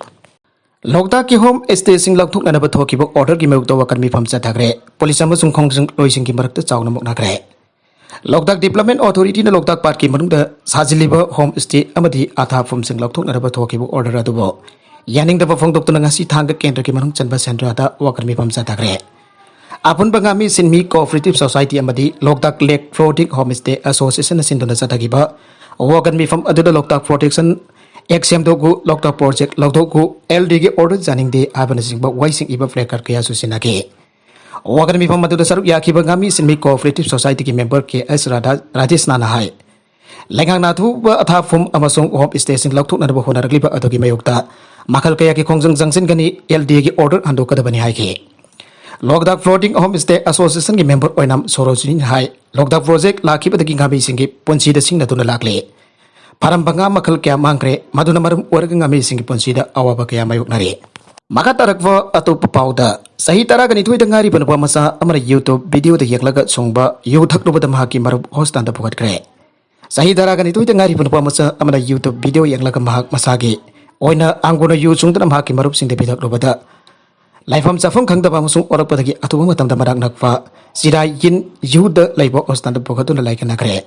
ꯂꯣꯛꯇꯥꯛꯀꯤ ꯍꯣꯝ ꯁ꯭ꯇꯦꯁꯤꯡ ꯂꯧꯊꯣꯛꯅꯅꯕ ꯊꯣꯛꯈꯤꯕ ꯑꯣꯔꯗꯔꯒꯤ ꯃꯥꯌꯣꯛꯇ ꯋꯥꯀꯠ ꯃꯤꯐꯝ ꯆꯠꯊꯈ꯭ꯔꯦ꯫ ꯄꯨꯂꯤꯁ ꯑꯃꯁꯨꯡ ꯈꯣꯡꯖꯪꯂꯣꯏꯁꯤꯡꯒꯤ ꯃꯔꯛꯇ ꯆꯥꯎꯅ ꯃꯨꯛꯅꯈ꯭ꯔꯦ꯫ ꯂꯣꯛꯇꯥꯛ ꯗꯤꯕ꯭ꯂꯞꯃꯦꯟ ꯑꯣꯊꯣꯔꯤꯇꯤꯅ ꯂꯣꯛꯇꯥꯛ ꯄꯥꯠꯀꯤ ꯃꯅꯨꯡꯗ ꯁꯥꯖꯤꯜꯂꯤꯕ ꯍꯣꯝ ꯁ꯭ꯇꯦ ꯑꯃꯗꯤ ꯑꯊꯥꯐꯝꯁꯤꯡ ꯂꯧꯊꯣꯛꯅꯅꯕ ꯊꯣꯛꯈꯤꯕ ꯑꯣꯔꯗꯔ ꯑꯗꯨꯕꯨ ꯌꯥꯅꯤꯡꯗꯕ ꯐꯣꯡꯗꯣꯛꯇꯨꯅ ꯉꯁꯤ ꯊꯥꯡꯒ ꯀꯦꯟꯗ꯭ꯔꯒꯤ ꯃꯅꯨꯡ ꯆꯟꯕ ꯁꯦꯟꯗ꯭ꯔꯥꯗ ꯋꯥꯀꯠ ꯃꯤꯐꯝ ꯆꯠꯊꯈ꯭ꯔꯦ꯫ ꯑꯄꯨꯟꯕ ꯉꯥꯃꯤ ꯁꯤꯟꯃꯤ ꯀꯣꯑꯣꯄꯔꯦꯇꯤꯚ ꯁꯣꯁꯥꯏꯇꯤ ꯑꯃꯗꯤ ꯂꯣꯛꯇꯥꯛ ꯂꯦꯛ ꯐ꯭ꯂꯣꯇꯤꯡ ꯍꯣꯝ ꯁ꯭ꯇꯦ ꯑꯦꯁꯣꯁꯤꯌꯦꯁꯟꯅ ꯁꯤꯟꯗꯨꯅ ꯆꯠꯊꯈꯤꯕ ꯋꯥꯀꯠ ꯃꯤꯐꯝ ꯑꯗꯨꯗ ꯂꯣꯛꯇꯥꯛ ꯄ꯭ꯔꯣꯇꯦꯛꯁꯟ ꯑꯦꯛ ꯁꯦꯝꯗꯣꯛꯎ, ꯂꯣꯛꯇꯥꯛ ꯄ꯭ꯔꯣꯖꯦꯛ ꯂꯧꯊꯣꯛꯎ, ꯑꯦꯜ ꯗꯤꯒꯤ ꯑꯣꯔꯗꯔ ꯌꯥꯅꯤꯡꯗꯦ ꯍꯥꯏꯕꯅꯆꯤꯡꯕ ꯋꯥꯍꯩꯁꯤꯡ ꯏꯕ ꯄ꯭ꯂꯦꯀꯥꯔꯗ ꯀꯌꯥꯁꯨ ꯁꯤꯟꯅꯈꯤ꯫ ꯋꯥꯀꯠ ꯃꯤꯐꯝ ꯑꯗꯨꯗ ꯁꯔꯨꯛ ꯌꯥꯈꯤꯕ ꯉꯥꯃꯤ ꯁꯤꯟꯃꯤ ꯀꯣꯑꯣꯄꯔꯦꯇꯤꯚ ꯁꯣꯁꯥꯏꯇꯤꯒꯤ ꯃꯦꯝꯕꯔ ꯀꯦ ꯑꯦꯁ ꯔꯥꯙꯥ ꯔꯥꯙꯦꯁꯅꯥꯅ ꯍꯥꯏ, ꯂꯩꯉꯥꯛꯅ ꯑꯊꯨꯕ ꯑꯊꯥꯐꯝ ꯑꯃꯁꯨꯡ ꯍꯣꯝ ꯁ꯭ꯇꯦꯁꯤꯡ ꯂꯧꯊꯣꯛꯅꯅꯕ ꯍꯣꯠꯅꯔꯛꯂꯤꯕ ꯑꯗꯨꯒꯤ ꯃꯥꯌꯣꯛꯇ ꯃꯈꯜ ꯀꯌꯥꯒꯤ ꯈꯣꯡꯖꯪ ꯆꯪꯁꯤꯟꯒꯅꯤ, ꯑꯦꯜ ꯗꯤꯒꯤ ꯑꯣꯔꯗꯔ ꯍꯟꯗꯣꯛꯀꯗꯕꯅꯤ ꯍꯥꯏꯈꯤ꯫ ꯂꯣꯛꯇꯥꯛ ꯐ꯭ꯂꯣꯇꯤꯡ ꯍꯣꯝ ꯁ꯭ꯇꯦ ꯑꯦꯁꯣꯁꯤꯌꯦꯁꯟꯒꯤ ꯃꯦꯝꯕꯔ ꯑꯣꯏꯅ ꯁꯣꯔꯣꯖꯤꯅꯤꯅ ꯍꯥꯏ, ꯂꯣꯛꯇꯥꯛ ꯄ꯭ꯔꯣꯖꯦꯛ ꯂꯥꯛꯈꯤꯕꯗꯒꯤ ꯉꯥꯃꯤꯁꯤꯡꯒꯤ ꯄꯨꯟꯁꯤꯗ ꯁꯤꯡꯅꯗꯨꯅ ꯂꯥꯛꯂꯤ꯫ ꯐꯥꯔꯝꯕ ꯉꯥ ꯃꯈꯜ ꯀꯌꯥ ꯃꯥꯡꯈ꯭ꯔꯦ, ꯃꯗꯨꯅ ꯃꯔꯝ ꯑꯣꯏꯔꯒ ꯉꯥꯃꯤꯁꯤꯡꯒꯤ ꯄꯨꯟꯁꯤꯗ ꯑꯋꯥꯕ ꯀꯌꯥ ꯃꯥꯌꯣꯛꯅꯔꯤ꯫ ꯃꯈꯥ ꯇꯥꯔꯛꯄ ꯑꯇꯣꯞꯄ ꯄꯥꯎꯗ, ꯆꯍꯤ ꯇꯔꯥꯒ ꯅꯤꯊꯣꯏꯗ ꯉꯥꯏꯔꯤꯕ ꯅꯨꯄꯥ ꯃꯆꯥ ꯑꯃꯅ YouTube ꯚꯤꯗꯤꯑꯣꯗ ꯌꯦꯡꯂꯒ ꯁꯨꯡꯕ ꯌꯨ ꯊꯛꯂꯨꯕꯗ ꯃꯍꯥꯛꯀꯤ ꯃꯔꯨꯞ ꯍꯣꯁꯄꯤꯇꯥꯜꯗ ꯄꯨꯈꯠꯈ꯭ꯔꯦ꯫ ꯆꯍꯤ ꯇꯔꯥꯒ ꯅꯤꯊꯣꯏꯗ ꯉꯥꯏꯔꯤꯕ ꯅꯨꯄꯥ ꯃꯆꯥ ꯑꯃꯅ YouTube ꯚꯤꯗꯤꯑꯣ ꯌꯦꯡꯂꯒ ꯃꯍꯥꯛ ꯃꯁꯥꯒꯤ ꯑꯣꯏꯅ ꯑꯪꯒꯨꯔꯅ ꯌꯨ ꯁꯨꯡꯗꯨꯅ ꯃꯍꯥꯛꯀꯤ ꯃꯔꯨꯞꯁꯤꯡꯗ ꯄꯤꯊꯛꯂꯨꯕꯗ ꯂꯩꯐꯝ ꯆꯥꯐꯝ ꯈꯪꯗꯕ ꯑꯃꯁꯨꯡ ꯑꯣꯔꯛꯄꯗꯒꯤ ꯑꯊꯨꯕ ꯃꯇꯝꯗ ꯃꯅꯥꯛ ꯅꯛꯄ ꯆꯤꯔꯥꯏ ꯌꯤꯟ ꯌꯨꯗ ꯂꯩꯕ ꯍꯣꯁꯄꯤꯇꯥꯜꯗ ꯄꯨꯈꯠꯇꯨꯅ ꯂꯥꯏꯀꯠꯅꯈ꯭ꯔꯦ꯫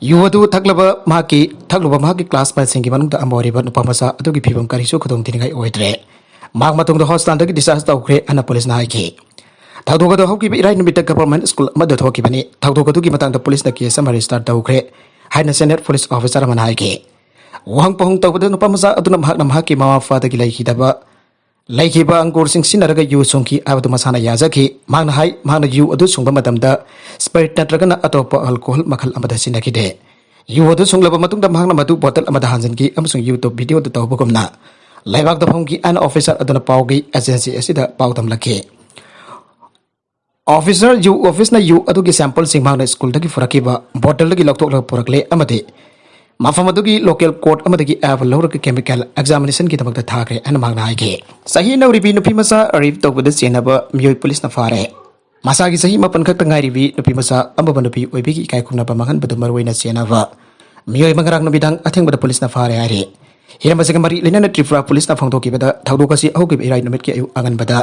ꯌꯨ ꯑꯗꯨ ꯊꯛꯂꯕ ꯃꯍꯥꯛꯀꯤ, ꯊꯛꯂꯨꯕ ꯃꯍꯥꯛꯀꯤ ꯀ꯭ꯂꯥꯁꯃꯦꯠꯁꯤꯡꯒꯤ ꯃꯅꯨꯡꯗ ꯑꯃ ꯑꯣꯏꯔꯤꯕ ꯅꯨꯄꯥ ꯃꯆꯥ ꯑꯗꯨꯒꯤ ꯐꯤꯕꯝ ꯀꯔꯤꯁꯨ ꯈꯨꯗꯣꯡ ꯊꯤꯅꯤꯡꯉꯥꯏ ꯑꯣꯏꯗ꯭ꯔꯦ꯫ ꯃꯍꯥꯛ ꯃꯇꯨꯡꯗ ꯍꯣꯁꯄꯤꯇꯥꯜꯗꯒꯤ ꯗꯤꯁꯆꯥꯔꯖ ꯇꯧꯈ꯭ꯔꯦ ꯍꯥꯏꯅ ꯄꯨꯂꯤꯁꯅ ꯍꯥꯏꯈꯤ꯫ ꯊꯧꯗꯣꯛ ꯑꯗꯨ ꯍꯧꯈꯤꯕ ꯏꯔꯥꯏ ꯅꯨꯃꯤꯠꯇ ꯒꯚꯔꯟꯃꯦꯟꯠ ꯁ꯭ꯀꯨꯜ ꯑꯃꯗ ꯊꯣꯛꯈꯤꯕꯅꯤ꯫ ꯊꯧꯗꯣꯛ ꯑꯗꯨꯒꯤ ꯃꯇꯥꯡꯗ ꯄꯨꯂꯤꯁꯅ ꯀꯦꯁ ꯑꯃ ꯔꯦꯖꯤꯁꯇꯥꯔ ꯇꯧꯈ꯭ꯔꯦ ꯍꯥꯏꯅ ꯁꯦꯅꯤꯌꯔ ꯄꯨꯂꯤꯁ ꯑꯣꯐꯤꯁꯥꯔ ꯑꯃꯅ ꯍꯥꯏꯈꯤ꯫ ꯋꯥꯍꯪ ꯄꯥꯎꯍꯪ ꯇꯧꯕꯗ ꯅꯨꯄꯥ ꯃꯆꯥ ꯑꯗꯨꯅ ꯃꯍꯥꯛꯅ ꯃꯍꯥꯛꯀꯤ ꯃꯃꯥ ꯃꯄꯥꯗꯒꯤ ꯂꯩꯈꯤꯗꯕ, ꯂꯩꯈꯤꯕ ꯑꯪꯒꯨꯔꯁꯤꯡ ꯁꯤꯖꯤꯟꯅꯔꯒ ꯌꯨ ꯁꯨꯡꯈꯤ ꯍꯥꯏꯕꯗꯨ ꯃꯁꯥꯅ ꯌꯥꯖꯈꯤ꯫ ꯃꯍꯥꯛꯅ ꯍꯥꯏ, ꯃꯍꯥꯛꯅ ꯌꯨ ꯑꯗꯨ ꯁꯨꯡꯕ ꯃꯇꯝꯗ ꯁ꯭ꯄꯤꯔꯤꯠ ꯅꯠꯇ꯭ꯔꯒꯅ ꯑꯇꯣꯞꯄ ꯑꯜꯀꯣꯍꯣꯜ ꯃꯈꯜ ꯑꯃꯗ ꯁꯤꯖꯤꯟꯅꯈꯤꯗꯦ꯫ ꯌꯨ ꯑꯗꯨ ꯁꯨꯡꯂꯕ ꯃꯇꯨꯡꯗ ꯃꯍꯥꯛꯅ ꯃꯗꯨ ꯕꯣꯇꯜ ꯑꯃꯗ ꯍꯥꯟꯖꯤꯟꯈꯤ ꯑꯃꯁꯨꯡ YouTube ꯚꯤꯗꯤꯑꯣꯗ ꯇꯧꯕꯒꯨꯝꯅ ꯂꯩꯕꯥꯛꯇ ꯐꯝꯈꯤ ꯍꯥꯏꯅ ꯑꯣꯐꯤꯁꯥꯔ ꯑꯗꯨꯅ ꯄꯥꯎꯒꯤ ꯑꯦꯖꯦꯟꯁꯤ ꯑꯁꯤꯗ ꯄꯥꯎ ꯇꯝꯂꯛꯈꯤ꯫ ꯑꯣꯐꯤꯁꯥꯔ ꯌꯨ ꯑꯣꯐꯤꯁꯅ ꯌꯨ ꯑꯗꯨꯒꯤ ꯁꯦꯝꯄꯜꯁꯤꯡ ꯃꯍꯥꯛꯅ ꯁ꯭ꯀꯨꯜꯗꯒꯤ ꯄꯨꯔꯛꯈꯤꯕ ꯕꯣꯇꯜꯗꯒꯤ ꯂꯧꯊꯣꯛꯂꯒ ꯄꯨꯔꯛꯂꯦ ꯑꯃꯗꯤ ꯃꯐꯝ ꯑꯗꯨꯒꯤ ꯂꯣꯀꯦꯜ ꯀꯣꯔꯠ ꯑꯃꯗꯒꯤ ꯑꯦꯞ ꯂꯧꯔꯒ ꯀꯦꯃꯤꯀꯦꯜ ꯑꯦꯛꯖꯥꯃꯤꯅꯦꯁꯟꯒꯤꯗꯃꯛꯇ ꯊꯥꯈ꯭ꯔꯦ ꯍꯥꯏꯅ ꯃꯍꯥꯛꯅ ꯍꯥꯏꯈꯤ꯫ ꯆꯍꯤ ꯅꯧꯔꯤꯕꯤ ꯅꯨꯄꯤ ꯃꯆꯥ ꯔꯦꯞ ꯇꯧꯕꯗ ꯆꯦꯟꯅꯕ ꯃꯤꯑꯣꯏ ꯄꯨꯂꯤꯁꯅ ꯐꯥꯔꯦ꯫ ꯃꯁꯥꯒꯤ ꯆꯍꯤ ꯃꯥꯄꯟ ꯈꯛꯇ ꯉꯥꯏꯔꯤꯕꯤ ꯅꯨꯄꯤ ꯃꯆꯥ ꯑꯃꯕꯨ ꯅꯨꯄꯤ ꯑꯣꯏꯕꯤꯒꯤ ꯏꯀꯥꯏ ꯈꯨꯝꯅꯕ ꯃꯥꯡꯍꯟꯕꯗꯨ ꯃꯔꯨꯑꯣꯏꯅ ꯆꯦꯟꯅꯕ ꯃꯤꯑꯣꯏ ꯑꯃ ꯉꯔꯥꯡ ꯅꯨꯃꯤꯗꯥꯡ ꯑꯊꯦꯡꯕꯗ ꯄꯨꯂꯤꯁꯅ ꯐꯥꯔꯦ ꯍꯥꯏꯔꯤ꯫ ꯍꯤꯔꯝ ꯑꯁꯤꯒ ꯃꯔꯤ ꯂꯩꯅꯅ ꯇ꯭ꯔꯤꯄꯨꯔꯥ ꯄꯨꯂꯤꯁꯅ ꯐꯣꯡꯗꯣꯛꯈꯤꯕꯗ ꯊꯧꯗꯣꯛ ꯑꯁꯤ ꯍꯧꯈꯤꯕ ꯏꯔꯥꯏ ꯅꯨꯃꯤꯠꯀꯤ ꯑꯌꯨꯛ ꯑꯉꯟꯕꯗ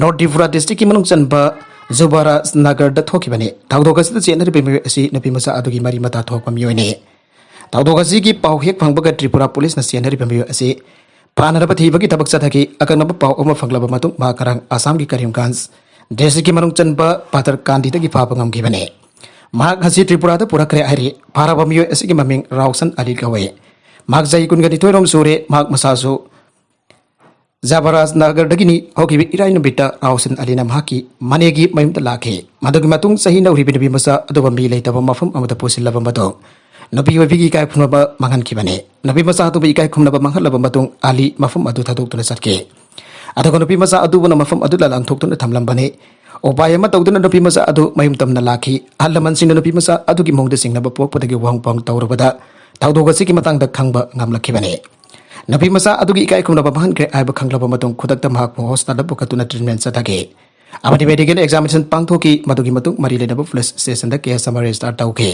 ꯅꯣꯔꯠ ꯇ꯭ꯔꯤꯄꯨꯔꯥ ꯗꯤꯁꯇ꯭ꯔꯤꯛꯀꯤ ꯃꯅꯨꯡ ꯆꯟꯕ ꯖꯨꯕꯥꯔꯥꯖ ꯅꯒꯔꯗ ꯊꯣꯛꯈꯤꯕꯅꯤ꯫ ꯊꯧꯗꯣꯛ ꯑꯁꯤꯗ ꯆꯦꯟꯅꯔꯤꯕ ꯃꯤꯑꯣꯏ ꯑꯁꯤ ꯅꯨꯄꯤ ꯃꯆꯥ ꯑꯗꯨꯒꯤ ꯃꯔꯤ ꯃꯇꯥ ꯊꯣꯛꯄ ꯃꯤꯑꯣꯏꯅꯤ꯫ ꯊꯧꯗꯣꯛ ꯑꯁꯤꯒꯤ ꯄꯥꯎ ꯍꯦꯛ ꯐꯪꯕꯒ ꯇ꯭ꯔꯤꯄꯨꯔꯥ ꯄꯨꯂꯤꯁꯅ ꯆꯦꯟꯅꯔꯤꯕ ꯃꯤꯑꯣꯏ ꯑꯁꯤ ꯐꯥꯅꯅꯕ ꯊꯤꯕꯒꯤ ꯊꯕꯛ ꯆꯠꯊꯈꯤ꯫ ꯑꯀꯛꯅꯕ ꯄꯥꯎ ꯑꯃ ꯐꯪꯂꯕ ꯃꯇꯨꯡ ꯃꯍꯥꯛ ꯉꯔꯥꯡ ꯑꯁꯥꯝꯒꯤ ꯀꯔꯤꯝꯒꯟꯖ ꯗꯤꯁꯇ꯭ꯔꯤꯛꯀꯤ ꯃꯅꯨꯡ ꯆꯟꯕ ꯄꯥꯊꯔꯀꯥꯟꯗꯤꯗꯒꯤ ꯐꯥꯕ ꯉꯝꯈꯤꯕꯅꯤ꯫ ꯃꯍꯥꯛ ꯉꯁꯤ ꯇ꯭ꯔꯤꯄꯨꯔꯥꯗ ꯄꯨꯔꯛꯈ꯭ꯔꯦ ꯍꯥꯏꯔꯤ꯫ ꯐꯥꯔꯕ ꯃꯤꯑꯣꯏ ꯑꯁꯤꯒꯤ ꯃꯃꯤꯡ ꯔꯥꯎꯁꯟ ꯑꯂꯤ ꯀꯧꯏ꯫ ꯃꯍꯥꯛ ꯆꯍꯤ ꯀꯨꯟꯒ ꯅꯤꯊꯣꯏ ꯔꯣꯝ ꯁꯨꯔꯦ꯫ ꯃꯍꯥꯛ ꯃꯁꯥꯁꯨ ꯖꯕꯔꯥꯖ ꯅꯒꯔꯗꯒꯤꯅꯤ꯫ ꯍꯧꯈꯤꯕ ꯏꯔꯥꯏ ꯅꯨꯃꯤꯠꯇ ꯔꯥꯎꯁꯟ ꯑꯂꯤꯅ ꯃꯍꯥꯛꯀꯤ ꯃꯅꯦꯒꯤ ꯃꯌꯨꯝꯗ ꯂꯥꯛꯈꯤ꯫ ꯃꯗꯨꯒꯤ ꯃꯇꯨꯡ ꯆꯍꯤ ꯅꯧꯔꯤꯕꯤ ꯅꯨꯄꯤ ꯃꯆꯥ ꯑꯗꯨꯕꯨ ꯃꯤ ꯂꯩꯇꯕ ꯃꯐꯝ ꯑꯃꯗ ꯄꯨꯁꯤꯜꯂꯕ ꯃꯇꯨꯡ ꯅꯨꯄꯤ ꯑꯣꯏꯕꯤꯒꯤ ꯏꯀꯥꯏ ꯈꯨꯝꯅꯕ ꯃꯥꯡꯍꯟꯈꯤꯕꯅꯤ꯫ ꯅꯨꯄꯤ ꯃꯆꯥ ꯑꯗꯨꯕꯨ ꯏꯀꯥꯏ ꯈꯨꯝꯅꯕ ꯃꯥꯡꯍꯜꯂꯕ ꯃꯇꯨꯡ ꯑꯂꯤ ꯃꯐꯝ ꯑꯗꯨ ꯊꯥꯗꯣꯛꯇꯨꯅ ꯆꯠꯈꯤ꯫ ꯑꯗꯨꯒ ꯅꯨꯄꯤ ꯃꯆꯥ ꯑꯗꯨꯕꯨꯅ ꯃꯐꯝ ꯑꯗꯨꯗ ꯂꯥꯟꯊꯣꯛꯇꯨꯅ ꯊꯝꯂꯝꯕꯅꯤ꯫ ꯎꯄꯥꯏ ꯑꯃ ꯇꯧꯗꯨꯅ ꯅꯨꯄꯤ ꯃꯆꯥ ꯑꯗꯨ ꯃꯌꯨꯝ ꯇꯝꯅ ꯂꯥꯛꯈꯤ꯫ ꯑꯍꯜ ꯂꯃꯟꯁꯤꯡꯅ ꯅꯨꯄꯤ ꯃꯆꯥ ꯑꯗꯨꯒꯤ ꯃꯑꯣꯡꯗ ꯆꯤꯡꯅꯕ ꯄꯣꯛꯄꯗꯒꯤ ꯋꯥꯍꯪ ꯄꯥꯎ ꯇꯧꯔꯨꯕꯗ ꯊꯧꯗꯣꯛ ꯑꯁꯤꯒꯤ ꯃꯇꯥꯡꯗ ꯈꯪꯕ ꯉꯝꯂꯛꯈꯤꯕꯅꯤ꯫ ꯅꯨꯄꯤ ꯃꯆꯥ ꯑꯗꯨꯒꯤ ꯏꯀꯥꯏ ꯈꯨꯝꯅꯕ ꯃꯥꯡꯍꯟꯈ꯭ꯔꯦ ꯍꯥꯏꯕ ꯈꯪꯂꯕ ꯃꯇꯨꯡ ꯈꯨꯗꯛꯇ ꯃꯍꯥꯛꯄꯨ ꯍꯣꯁꯄꯤꯇꯥꯜꯗ ꯄꯨꯈꯠꯇꯨꯅ ꯇ꯭ꯔꯤꯠꯃꯦꯟ ꯆꯠꯊꯈꯤ ꯑꯃꯗꯤ ꯃꯦꯗꯤꯀꯦꯜ ꯑꯦꯛꯖꯥꯃꯤꯅꯦꯁꯟ ꯄꯥꯡꯊꯣꯛꯈꯤ꯫ ꯃꯗꯨꯒꯤ ꯃꯇꯨꯡ ꯃꯔꯤ ꯂꯩꯅꯕ ꯄꯨꯂꯤꯁ ꯁ꯭ꯇꯦꯁꯟꯗ ꯀꯦꯁ ꯑꯃ ꯔꯦꯖꯤꯁꯇꯥꯔ ꯇꯧꯈꯤ꯫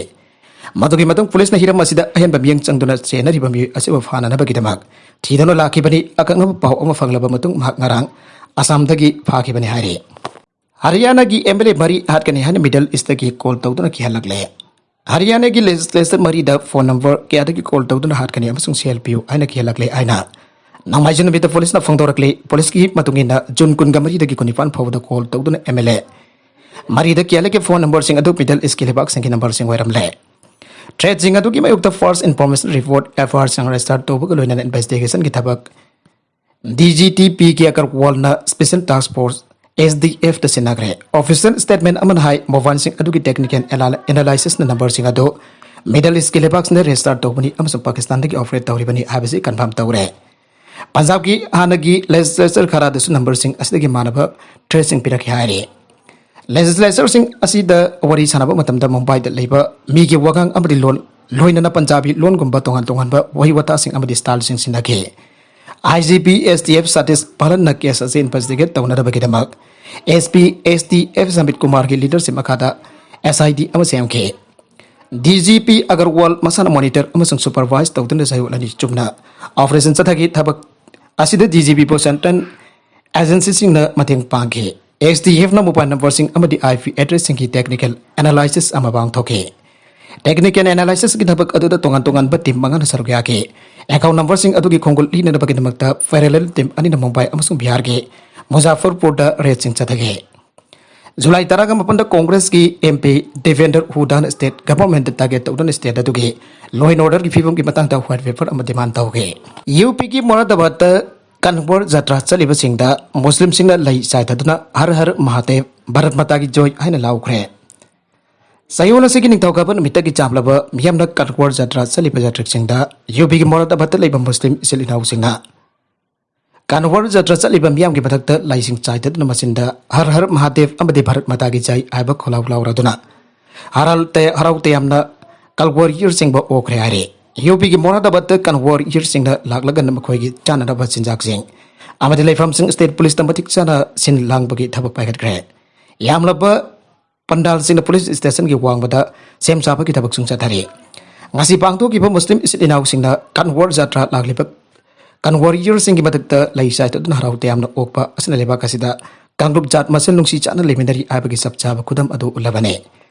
ꯃꯗꯨꯒꯤ ꯃꯇꯨꯡ ꯄꯨꯂꯤꯁꯅ ꯍꯤꯔꯝ ꯑꯁꯤꯗ ꯑꯍꯦꯟꯕ ꯃꯤꯠꯌꯦꯡ ꯆꯪꯗꯨꯅ ꯆꯦꯟꯅꯔꯤꯕ ꯃꯤꯑꯣꯏ ꯑꯁꯤꯕꯨ ꯐꯥꯅꯅꯕꯒꯤꯗꯃꯛ ꯊꯤꯗꯨꯅ ꯂꯥꯛꯈꯤꯕꯅꯤ꯫ ꯑꯀꯛꯅꯕ ꯄꯥꯎ ꯑꯃ ꯐꯪꯂꯕ ꯃꯇꯨꯡ ꯃꯍꯥꯛ ꯉꯔꯥꯡ ꯑꯁꯥꯝꯗꯒꯤ ꯐꯥꯈꯤꯕꯅꯤ ꯍꯥꯏꯔꯤ꯫ ꯍꯔꯤꯌꯥꯅꯥꯒꯤ ꯑꯦꯝ ꯑꯦꯜ ꯑꯦ ꯃꯔꯤ ꯍꯥꯠꯀꯅꯤ ꯍꯥꯏꯅ ꯃꯤꯗꯜ ꯏꯁꯇꯒꯤ ꯀꯣꯜ ꯇꯧꯗꯨꯅ ꯀꯤꯍꯜꯂꯛꯂꯦ꯫ ꯍꯔꯤꯌꯥꯅꯥꯒꯤ ꯂꯦꯖꯤꯁꯂꯦꯆꯔ ꯃꯔꯤꯗ ꯐꯣꯟ ꯅꯝꯕꯔ ꯀꯌꯥꯗꯒꯤ ꯀꯣꯜ ꯇꯧꯗꯨꯅ ꯍꯥꯠꯀꯅꯤ ꯑꯃꯁꯨꯡ ꯁꯦꯜ ꯄꯤꯌꯨ ꯍꯥꯏꯅ ꯀꯤꯍꯜꯂꯛꯂꯦ ꯍꯥꯏꯅ ꯅꯣꯡꯃꯥꯏꯖꯤꯡ ꯅꯨꯃꯤꯠꯇ ꯄꯨꯂꯤꯁꯅ ꯐꯣꯡꯗꯣꯔꯛꯂꯤ꯫ ꯄꯨꯂꯤꯁꯀꯤ ꯃꯇꯨꯡ ꯏꯟꯅ ꯖꯨꯟ ꯀꯨꯟꯒ ꯃꯔꯤꯗꯒꯤ ꯀꯨꯟꯅꯤꯄꯥꯟ ꯐꯥꯎꯕꯗ ꯀꯣꯜ ꯇꯧꯗꯨꯅ ꯑꯦꯝ ꯑꯦꯜ ꯑꯦ ꯃꯔꯤꯗ ꯀꯤꯍꯜꯂꯛꯈꯤꯕ ꯐꯣꯟ ꯅꯝꯕꯔꯁꯤꯡ ꯑꯗꯨ ꯃꯤꯗꯜ ꯏꯁꯀꯤ ꯂꯩꯕꯥꯛꯁꯤꯡꯒꯤ ꯅꯝꯕꯔꯁꯤꯡ ꯑꯣꯏꯔꯝꯂꯦ꯫ ꯊ꯭ꯔꯦꯠꯁꯤꯡ ꯑꯗꯨꯒꯤ ꯃꯥꯌꯣꯛꯇ first information report, F I ꯑꯥꯔꯁꯤꯡ ꯔꯦꯖꯤꯁꯇꯥꯔ ꯇꯧꯕꯒ ꯂꯣꯏꯅꯅ ꯏꯟꯚꯦꯁꯇꯤꯒꯦꯁꯟꯒꯤ ꯊꯕꯛ D G T P K ꯑꯒꯔꯋꯥꯜꯅ special task force, S D ꯑꯦꯐꯇ ꯁꯤꯟꯅꯈ꯭ꯔꯦ꯫ ꯑꯣꯐꯤꯁꯤꯌꯦꯜ ꯁ꯭ꯇꯦꯠꯃꯦꯟ ꯑꯃꯅ ꯍꯥꯏ, ꯃꯣꯕꯥꯏꯜꯁꯤꯡ ꯑꯗꯨꯒꯤ ꯇꯦꯛꯅꯤꯀꯦꯜ ꯑꯦꯅꯥꯂꯥꯏꯁꯤꯁꯅ ꯅꯝꯕꯔꯁꯤꯡ ꯑꯗꯨ ꯃꯤꯗꯜ ꯏꯁꯀꯤ ꯂꯩꯕꯥꯛꯁꯤꯡꯗ ꯔꯦꯖꯤꯁꯇꯥꯔ ꯇꯧꯕꯅꯤ ꯑꯃꯁꯨꯡ ꯄꯥꯀꯤꯁꯇꯥꯟꯗꯒꯤ ꯑꯣꯄꯔꯦꯠ ꯇꯧꯔꯤꯕꯅꯤ ꯍꯥꯏꯕꯁꯤ ꯀꯟꯐꯥꯔꯝ ꯇꯧꯔꯦ꯫ ꯄꯟꯖꯥꯕꯀꯤ ꯍꯥꯟꯅꯒꯤ ꯂꯦꯖꯤꯁꯂꯦꯆꯔ ꯈꯔꯗꯁꯨ ꯅꯝꯕꯔꯁꯤꯡ ꯑꯁꯤꯗꯒꯤ ꯃꯥꯟꯅꯕ ꯊ꯭ꯔꯦꯠꯁꯤꯡ ꯄꯤꯔꯛꯈꯤ ꯍꯥꯏꯔꯤ꯫ ꯂꯦꯖꯤꯁꯂꯦꯆꯔꯁꯤꯡ ꯑꯁꯤꯗ ꯋꯥꯔꯤ ꯁꯥꯟꯅꯕ ꯃꯇꯝꯗ ꯃꯨꯝꯕꯥꯏꯗ ꯂꯩꯕ ꯃꯤꯒꯤ ꯋꯥꯉꯥꯡ ꯑꯃꯗꯤ ꯂꯣꯟ, ꯂꯣꯏꯅꯅ ꯄꯟꯖꯥꯕꯤ ꯂꯣꯟꯒꯨꯝꯕ ꯇꯣꯉꯥꯟ ꯇꯣꯉꯥꯟꯕ ꯋꯥꯍꯩ ꯋꯥꯇꯥꯁꯤꯡ ꯑꯃꯗꯤ ꯁ꯭ꯇꯥꯏꯜꯁꯤꯡ ꯁꯤꯖꯤꯟꯅꯈꯤ꯫ I G P S T F Satish ꯄꯥꯂꯟꯅ ꯀꯦꯁ ꯑꯁꯤ ꯏꯟꯚꯦꯁꯇꯤꯒꯦꯠ ꯇꯧꯅꯅꯕꯒꯤꯗꯃꯛ S P S T F Samit ꯀꯨꯃꯥꯔꯒꯤ ꯂꯤꯗꯔꯁꯤꯞ ꯃꯈꯥꯗ ꯑꯦꯁ ꯑꯥꯏ ꯇꯤ ꯑꯃ ꯁꯦꯝꯈꯤ꯫ ꯗꯤ ꯖꯤ ꯄꯤ ꯑꯒꯔꯋꯥꯜ ꯃꯁꯥꯅ ꯃꯣꯅꯤꯇꯔ ꯑꯃꯁꯨꯡ ꯁꯨꯄꯔꯚꯥꯏꯖ ꯇꯧꯗꯨꯅ ꯆꯌꯣꯜ ꯑꯅꯤ ꯆꯨꯞꯅ ꯑꯣꯄꯔꯦꯁꯟ ꯆꯠꯊꯈꯤ꯫ ꯊꯕꯛ ꯑꯁꯤꯗ ꯗꯤ ꯖꯤ ꯄꯤꯕꯨ ꯁꯦꯟꯇ꯭ꯔꯦꯜ ꯑꯦꯖꯦꯟꯁꯤꯁꯤꯡꯅ ꯃꯇꯦꯡ ꯄꯥꯡꯈꯤ꯫ ꯑꯦꯁ ꯇꯤ ꯑꯦꯐꯅ ꯃꯣꯕꯥꯏꯜ ꯅꯝꯕꯔꯁꯤꯡ ꯑꯃꯗꯤ ꯑꯥꯏ ꯄꯤ ꯑꯦꯗ꯭ꯔꯦꯁꯁꯤꯡꯒꯤ ꯇꯦꯛꯅꯤꯀꯦꯜ ꯑꯦꯅꯥꯂꯥꯏꯁꯤꯁ ꯑꯃ ꯄꯥꯡꯊꯣꯛꯈꯤ꯫ ꯇꯦꯛꯅꯤꯀꯦꯜ ꯑꯦꯅꯥꯂꯥꯏꯁꯤꯁꯀꯤ ꯊꯕꯛ ꯑꯗꯨꯗ ꯇꯣꯉꯥꯟ ꯇꯣꯉꯥꯟꯕ ꯇꯤꯝ ꯃꯉꯥꯅ ꯁꯔꯨꯛ ꯌꯥꯈꯤ꯫ ꯑꯦꯀꯥꯎꯟ ꯅꯝꯕꯔꯁꯤꯡ ꯑꯗꯨꯒꯤ ꯈꯣꯡꯒꯨꯜ ꯂꯤꯅꯅꯕꯒꯤꯗꯃꯛꯇ ꯄꯦꯔꯦꯂꯦꯜ ꯇꯤꯝ ꯑꯅꯤꯅ ꯃꯨꯝꯕꯥꯏ ꯑꯃꯁꯨꯡ ꯕꯤꯍꯥꯔꯒꯤ ꯃꯨꯖꯥꯐꯔꯄꯨꯔꯗ ꯔꯦꯗꯁꯤꯡ ꯆꯠꯊꯈꯤ꯫ ꯖꯨꯂꯥꯏ ꯇꯔꯥꯒ ꯃꯥꯄꯟꯗ ꯀꯣꯡꯒ꯭ꯔꯦꯁꯀꯤ M P Debendra ꯍꯨꯗꯥꯅ state ꯒꯚꯔꯟꯃꯦꯟꯠꯇ target ꯇꯧꯗꯨꯅ ꯁ꯭ꯇꯦꯠ ꯑꯗꯨꯒꯤ ꯂꯣ ꯑꯦꯟ ꯑꯣꯔꯗꯔꯒꯤ ꯐꯤꯕꯝꯒꯤ ꯃꯇꯥꯡꯗ ꯋꯥꯏꯠ ꯄꯦꯄꯔ ꯑꯃ ꯗꯤꯃꯥꯟ ꯇꯧꯈꯤ꯫ ꯌꯨ ꯄꯤꯒꯤ ꯃꯣꯔꯥꯗꯥꯕꯥꯗꯇ ꯀꯟꯋꯔ ꯖꯇ꯭ꯔꯥ ꯆꯠꯂꯤꯕꯁꯤꯡꯗ ꯃꯨꯁꯂꯤꯝꯁꯤꯡꯅ ꯂꯩ ꯆꯥꯏꯊꯗꯨꯅ "ꯍꯔ ꯍꯔ ꯃꯍꯥꯗꯦꯕ, ꯚꯥꯔꯠ ꯃꯥꯇꯥ ꯀꯤ ꯖꯣꯏ" ꯍꯥꯏꯅ ꯂꯥꯎꯈ꯭ꯔꯦ꯫ ꯆꯌꯣꯜ ꯑꯁꯤꯒꯤ ꯅꯤꯡꯊꯧꯀꯥꯕ ꯅꯨꯃꯤꯠꯇꯒꯤ ꯆꯥꯝꯂꯕ ꯃꯤꯌꯥꯝꯅ ꯀꯟꯋꯔ ꯖꯇ꯭ꯔꯥ ꯆꯠꯂꯤꯕ ꯌꯥꯇ꯭ꯔꯤꯛꯁꯤꯡꯗ ꯌꯨ ꯄꯤꯒꯤ ꯃꯣꯔꯥꯗꯥꯕꯥꯗꯇ ꯂꯩꯕ ꯃꯨꯁꯂꯤꯝ ꯏꯆꯤꯜ ꯏꯅꯥꯎꯁꯤꯡꯅ ꯀꯟꯋꯔ ꯖꯇ꯭ꯔꯥ ꯆꯠꯂꯤꯕ ꯃꯤꯌꯥꯝꯒꯤ ꯃꯊꯛꯇ ꯂꯩꯁꯤꯡ ꯆꯥꯏꯊꯗꯨꯅ ꯃꯆꯤꯟꯗ "ꯍꯔ ꯍꯔ ꯃꯍꯥꯗꯦꯕ" ꯑꯃꯗꯤ "ꯚꯥꯔꯠ ꯃꯥꯇꯥ ꯀꯤ ꯖꯥꯏ" ꯍꯥꯏꯕ ꯈꯣꯜꯂꯥꯎ ꯂꯥꯎꯔꯗꯨꯅ ꯍꯔꯥꯎ ꯇ-, ꯍꯔꯥꯎ ꯇꯌꯥꯝꯅ ꯀꯟꯋꯔ ꯌꯤꯔꯁꯤꯡꯕ ꯑꯣꯛꯈ꯭ꯔꯦ ꯍꯥꯏꯔꯤ꯫ ꯌꯨ ꯄꯤꯒꯤ ꯃꯣꯔꯥꯗꯥꯕꯥꯗꯇ ꯀꯟꯋꯔ ꯌꯤꯔꯁꯤꯡꯅ ꯂꯥꯛꯂꯒ ꯃꯈꯣꯏꯒꯤ ꯆꯥꯅꯅꯕ ꯆꯤꯟꯖꯥꯛꯁꯤꯡ ꯑꯃꯗꯤ ꯂꯩꯐꯝꯁꯤꯡ ꯁ꯭ꯇꯦꯠ ꯄꯨꯂꯤꯁꯇ ꯃꯇꯤꯛ ꯆꯥꯅ ꯁꯤꯟ ꯂꯥꯡꯕꯒꯤ ꯊꯕꯛ ꯄꯥꯏꯈꯠꯈ꯭ꯔꯦ꯫ ꯌꯥꯝꯂꯕ ꯄꯟꯗꯥꯜꯁꯤꯡꯅ ꯄꯨꯂꯤꯁ ꯁ꯭ꯇꯦꯁꯟꯒꯤ ꯋꯥꯡꯃꯗ ꯁꯦꯝ ꯁꯥꯕꯒꯤ ꯊꯕꯛꯁꯨ ꯆꯠꯊꯔꯤ꯫ ꯉꯁꯤ ꯄꯥꯡꯊꯣꯛꯈꯤꯕ ꯃꯨꯁꯂꯤꯝ ꯏꯆꯤꯜ ꯏꯅꯥꯎꯁꯤꯡꯅ ꯀꯟꯋꯔ ꯖꯇ꯭ꯔꯥ ꯂꯥꯛꯂꯤꯕ ꯀꯟꯋꯔ ꯌꯤꯔꯁꯤꯡꯒꯤ ꯃꯊꯛꯇ ꯂꯩ ꯆꯥꯏꯊꯗꯨꯅ ꯍꯔꯥꯎ ꯇꯌꯥꯝꯅ ꯑꯣꯛꯄ ꯑꯁꯤꯅ ꯂꯩꯕꯥꯛ ꯑꯁꯤꯗ ꯀꯥꯡꯂꯨꯞ ꯖꯥꯠ ꯃꯁꯦꯜ ꯅꯨꯡꯁꯤ ꯆꯥꯟꯅ ꯂꯩꯃꯤꯟꯅꯔꯤ ꯍꯥꯏꯕꯒꯤ ꯆꯞ ꯆꯥꯕ ꯈꯨꯗꯝ ꯑꯗꯨ ꯎꯠꯂꯕꯅꯤ꯫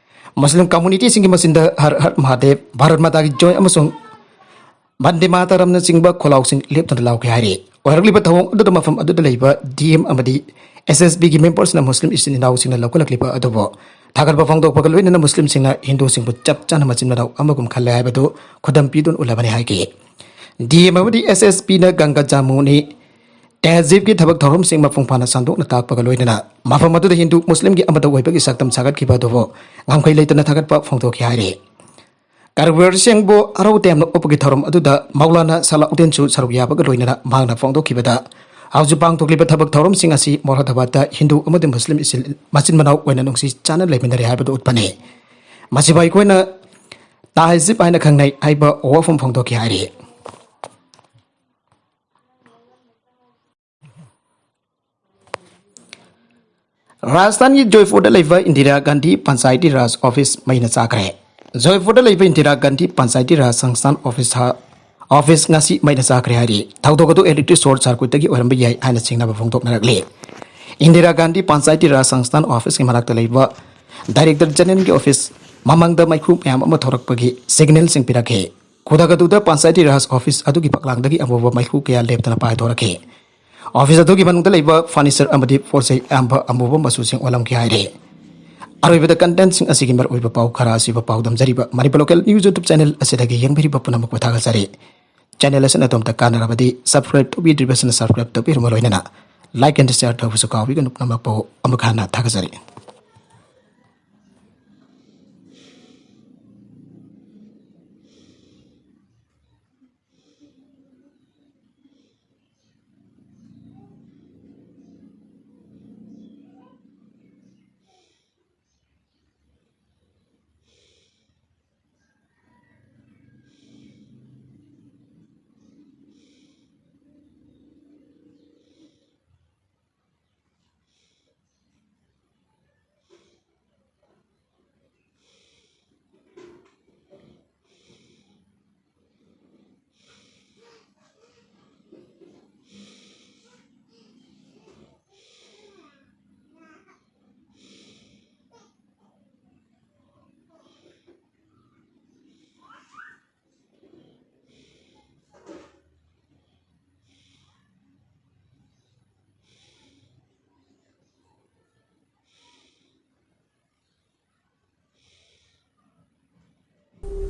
ꯃꯨꯁꯂꯤꯝ ꯀꯝꯃꯨꯅꯤꯇꯤꯁꯤꯡꯒꯤ ꯃꯆꯤꯟꯗ "ꯍꯔ ꯍꯔ ꯃꯍꯥꯗꯦꯕ", "ꯚꯥꯔꯠ ꯃꯥꯇꯥ ꯀꯤ ꯖꯣꯏ" ꯑꯃꯁꯨꯡ "ꯕꯟꯗꯦ ꯃꯥꯇꯔꯝꯅꯆꯤꯡꯕ" ꯈꯣꯜꯂꯥꯎꯁꯤꯡ ꯂꯦꯞꯇꯅ ꯂꯥꯎꯈꯤ ꯍꯥꯏꯔꯤ꯫ ꯑꯣꯏꯔꯛꯂꯤꯕ ꯊꯧꯑꯣꯡ ꯑꯗꯨꯗ ꯃꯐꯝ ꯑꯗꯨꯗ ꯂꯩꯕ ꯗꯤ ꯑꯦꯝ ꯑꯃꯗꯤ ꯑꯦꯁ ꯑꯦꯁ ꯕꯤꯒꯤ ꯃꯦꯝꯕꯔꯁꯤꯡꯅ ꯃꯨꯁꯂꯤꯝ ꯏꯆꯤꯜ ꯏꯅꯥꯎꯁꯤꯡꯅ ꯂꯧꯈꯠꯂꯛꯂꯤꯕ ꯑꯗꯨꯕꯨ ꯊꯥꯒꯠꯄ ꯐꯣꯡꯗꯣꯛꯄꯒ ꯂꯣꯏꯅꯅ ꯃꯨꯁꯂꯤꯝꯁꯤꯡꯅ ꯍꯤꯟꯗꯨꯁꯤꯡꯕꯨ ꯆꯞ ꯆꯥꯅ ꯃꯆꯤꯟ ꯃꯅꯥꯎ ꯑꯃꯒꯨꯝ ꯈꯜꯂꯦ ꯍꯥꯏꯕꯗꯨ ꯈꯨꯗꯝ ꯄꯤꯗꯨꯅ ꯎꯠꯂꯕꯅꯤ ꯍꯥꯏꯈꯤ꯫ ꯗꯤ ꯑꯦꯝ ꯑꯃꯗꯤ ꯑꯦꯁ ꯑꯦꯁ ꯕꯤꯅ ꯒꯪꯒꯥ ꯖꯃꯨꯅꯤ ꯇꯦꯍꯖꯤꯕꯀꯤ ꯊꯕꯛ ꯊꯧꯔꯝꯁꯤꯡ ꯃꯄꯨꯡ ꯐꯥꯅ ꯁꯟꯗꯣꯛꯅ ꯇꯥꯛꯄꯒ ꯂꯣꯏꯅꯅ ꯃꯐꯝ ꯑꯗꯨꯗ ꯍꯤꯟꯗꯨ ꯃꯨꯁꯂꯤꯝꯒꯤ ꯑꯃꯠꯇ ꯑꯣꯏꯕꯒꯤ ꯁꯛꯇꯝ ꯁꯥꯒꯠꯈꯤꯕ ꯑꯗꯨꯕꯨ ꯉꯝꯈꯩ ꯂꯩꯇꯅ ꯊꯥꯒꯠꯄ ꯐꯣꯡꯗꯣꯛꯈꯤ ꯍꯥꯏꯔꯤ꯫ ꯀꯔꯋꯔꯁꯤꯡꯕꯨ ꯍꯔꯥꯎ ꯇꯌꯥꯝꯅ ꯑꯣꯛꯄꯒꯤ ꯊꯧꯔꯝ ꯑꯗꯨꯗ ꯃꯧꯂꯥꯅꯥ ꯁꯂꯥꯎꯗꯤꯟꯁꯨ ꯁꯔꯨꯛ ꯌꯥꯕꯒ ꯂꯣꯏꯅꯅ ꯃꯍꯥꯛꯅ ꯐꯣꯡꯗꯣꯛꯈꯤꯕꯗ, ꯍꯧꯖꯤꯛ ꯄꯥꯡꯊꯣꯛꯂꯤꯕ ꯊꯕꯛ ꯊꯧꯔꯝꯁꯤꯡ ꯑꯁꯤ ꯃꯣꯔꯥꯗꯕꯥꯗꯇ ꯍꯤꯟꯗꯨ ꯑꯃꯗꯤ ꯃꯨꯁꯂꯤꯝ ꯏꯆꯤꯜ ꯃꯆꯤꯟ ꯃꯅꯥꯎ ꯑꯣꯏꯅ ꯅꯨꯡꯁꯤ ꯆꯥꯟꯅ ꯂꯩꯃꯤꯟꯅꯔꯦ ꯍꯥꯏꯕꯗꯨ ꯎꯠꯄꯅꯤ꯫ ꯃꯁꯤꯕꯨ ꯑꯩꯈꯣꯏꯅ ꯇꯥꯍꯖꯤꯕ ꯍꯥꯏꯅ ꯈꯪꯅꯩ ꯍꯥꯏꯕ ꯋꯥꯐꯝ ꯐꯣꯡꯗꯣꯛꯈꯤ ꯍꯥꯏꯔꯤ꯫ ꯔꯥꯖꯁꯊꯥꯟꯒꯤ ꯖꯣꯏꯄꯨꯔꯗ ꯂꯩꯕ ꯏꯟꯗꯤꯔꯥ ꯒꯥꯟꯙꯤ ꯄꯟꯆꯥꯌꯇꯤ ꯔꯥꯖ ꯑꯣꯐꯤꯁ ꯃꯩꯅ ꯆꯥꯈ꯭ꯔꯦ꯫ ꯖꯣꯏꯄꯨꯔꯗ ꯂꯩꯕ ꯏꯟꯗꯤꯔꯥ ꯒꯥꯟꯙꯤ ꯄꯟꯆꯥꯌꯇꯤ ꯔꯥꯖ ꯁꯪꯁꯊꯥꯟ ꯑꯣꯐꯤꯁ ꯍꯥ-, ꯑꯣꯐꯤꯁ ꯉꯁꯤ ꯃꯩꯅ ꯆꯥꯈ꯭ꯔꯦ ꯍꯥꯏꯔꯤ꯫ ꯊꯧꯗꯣꯛ ꯑꯗꯨ ꯏꯂꯦꯛꯇ꯭ꯔꯤꯛ ꯁꯣꯔꯠ ꯁꯔꯀ꯭ꯌꯨꯠꯇꯒꯤ ꯑꯣꯏꯔꯝꯕ ꯌꯥꯏ ꯍꯥꯏꯅ ꯆꯤꯡꯅꯕ ꯐꯣꯡꯗꯣꯛꯅꯔꯛꯂꯤ꯫ ꯏꯟꯗꯤꯔꯥ ꯒꯥꯟꯙꯤ ꯄꯟꯆꯥꯌꯇꯤ ꯔꯥꯖ ꯁꯪꯁꯊꯥꯟ ꯑꯣꯐꯤꯁꯀꯤ ꯃꯅꯥꯛꯇ ꯂꯩꯕ ꯗꯥꯏꯔꯦꯛꯇꯔ ꯖꯦꯅꯦꯔꯦꯜꯒꯤ ꯑꯣꯐꯤꯁ ꯃꯃꯥꯡꯗ ꯃꯩꯈꯨ ꯃꯌꯥꯝ ꯑꯃ ꯊꯣꯔꯛꯄꯒꯤ ꯁꯤꯒꯅꯦꯜꯁꯤꯡ ꯄꯤꯔꯛꯈꯤ꯫ ꯈꯨꯗꯛ ꯑꯗꯨꯗ ꯄꯟꯆꯥꯌꯇꯤ ꯔꯥꯖ ꯑꯣꯐꯤꯁ ꯑꯗꯨꯒꯤ ꯐꯛꯂꯥꯡꯗꯒꯤ ꯑꯃꯨꯕ ꯃꯩꯈꯨ ꯀꯌꯥ ꯂꯦꯞꯇꯅ ꯄꯥꯏꯊꯣꯔꯛꯈꯤ꯫ ꯑꯣꯐꯤꯁ ꯑꯗꯨꯒꯤ ꯃꯅꯨꯡꯗ ꯂꯩꯕ ꯐꯔꯅꯤꯆꯔ ꯑꯃꯗꯤ ꯄꯣꯠ ꯆꯩ ꯑꯌꯥꯝꯕ ꯑꯃꯨꯕ ꯃꯆꯨꯁꯤꯡ ꯑꯣꯜꯂꯝꯈꯤ ꯍꯥꯏꯔꯤ꯫ ꯑꯔꯣꯏꯕꯗ ꯀꯟꯇꯦꯟꯁꯤꯡ ꯑꯁꯤꯒꯤ ꯃꯔꯨꯑꯣꯏꯕ ꯄꯥꯎ ꯈꯔ ꯑꯁꯤꯕꯨ ꯄꯥꯎꯗꯝꯖꯔꯤꯕ Manipur local news YouTube channel ꯑꯁꯤꯗꯒꯤ ꯌꯦꯡꯕꯤꯔꯤꯕ ꯄꯨꯝꯅꯃꯛꯄꯨ ꯊꯥꯒꯠꯆꯔꯤ꯫ ꯆꯦꯅꯦꯜ ꯑꯁꯤꯅ ꯑꯗꯣꯝꯗ ꯀꯥꯟꯅꯔꯕꯗꯤ ꯁꯕꯁꯀ꯭ꯔꯥꯏꯕ ꯇꯧꯕꯤꯗ꯭ꯔꯤꯕꯁꯤꯡꯅ ꯁꯕꯁꯀ꯭ꯔꯥꯏꯕ ꯇꯧꯕꯤꯔꯝꯕ ꯂꯣꯏꯅꯅ ꯂꯥꯏꯛ ꯑꯦꯟ ꯁꯤꯌꯔ ꯇꯧꯕꯁꯨ ꯀꯥꯎꯕꯤꯒꯅꯨ꯫ ꯄꯨꯝꯅꯃꯛꯄꯨ ꯑꯃꯨꯛ ꯍꯟꯅ ꯊꯥꯒꯠꯆꯔꯤ꯫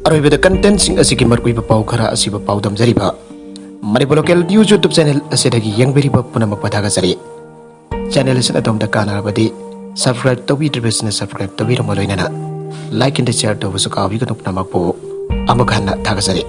ꯑꯔꯣꯏꯕꯗ ꯀꯟꯇꯦꯟꯁꯤꯡ ꯑꯁꯤꯒꯤ ꯃꯔꯨꯑꯣꯏꯕ ꯄꯥꯎ ꯈꯔ ꯑꯁꯤꯕꯨ ꯄꯥꯎꯗꯝꯖꯔꯤꯕ Manipur local news YouTube channel ꯑꯁꯤꯗꯒꯤ ꯌꯦꯡꯕꯤꯔꯤꯕ ꯄꯨꯝꯅꯃꯛꯄꯨ ꯊꯥꯒꯠꯆꯔꯤ꯫ ꯆꯦꯅꯦꯜ ꯑꯁꯤꯅ ꯑꯗꯣꯝꯗ ꯀꯥꯟꯅꯔꯕꯗꯤ ꯁꯕꯁꯀ꯭ꯔꯥꯏꯕ ꯇꯧꯕꯤꯗ꯭ꯔꯤꯕꯁꯤꯡꯅ ꯁꯕꯁꯀ꯭ꯔꯥꯏꯕ ꯇꯧꯕꯤꯔꯝꯕ ꯂꯣꯏꯅꯅ ꯂꯥꯏꯛ ꯑꯦꯟ ꯁꯤꯌꯔ ꯇꯧꯕꯁꯨ ꯀꯥꯎꯕꯤꯒꯅꯨ꯫ ꯄꯨꯝꯅꯃꯛꯄꯨ ꯑꯃꯨꯛ ꯍꯟꯅ ꯊꯥꯒꯠꯆꯔꯤ꯫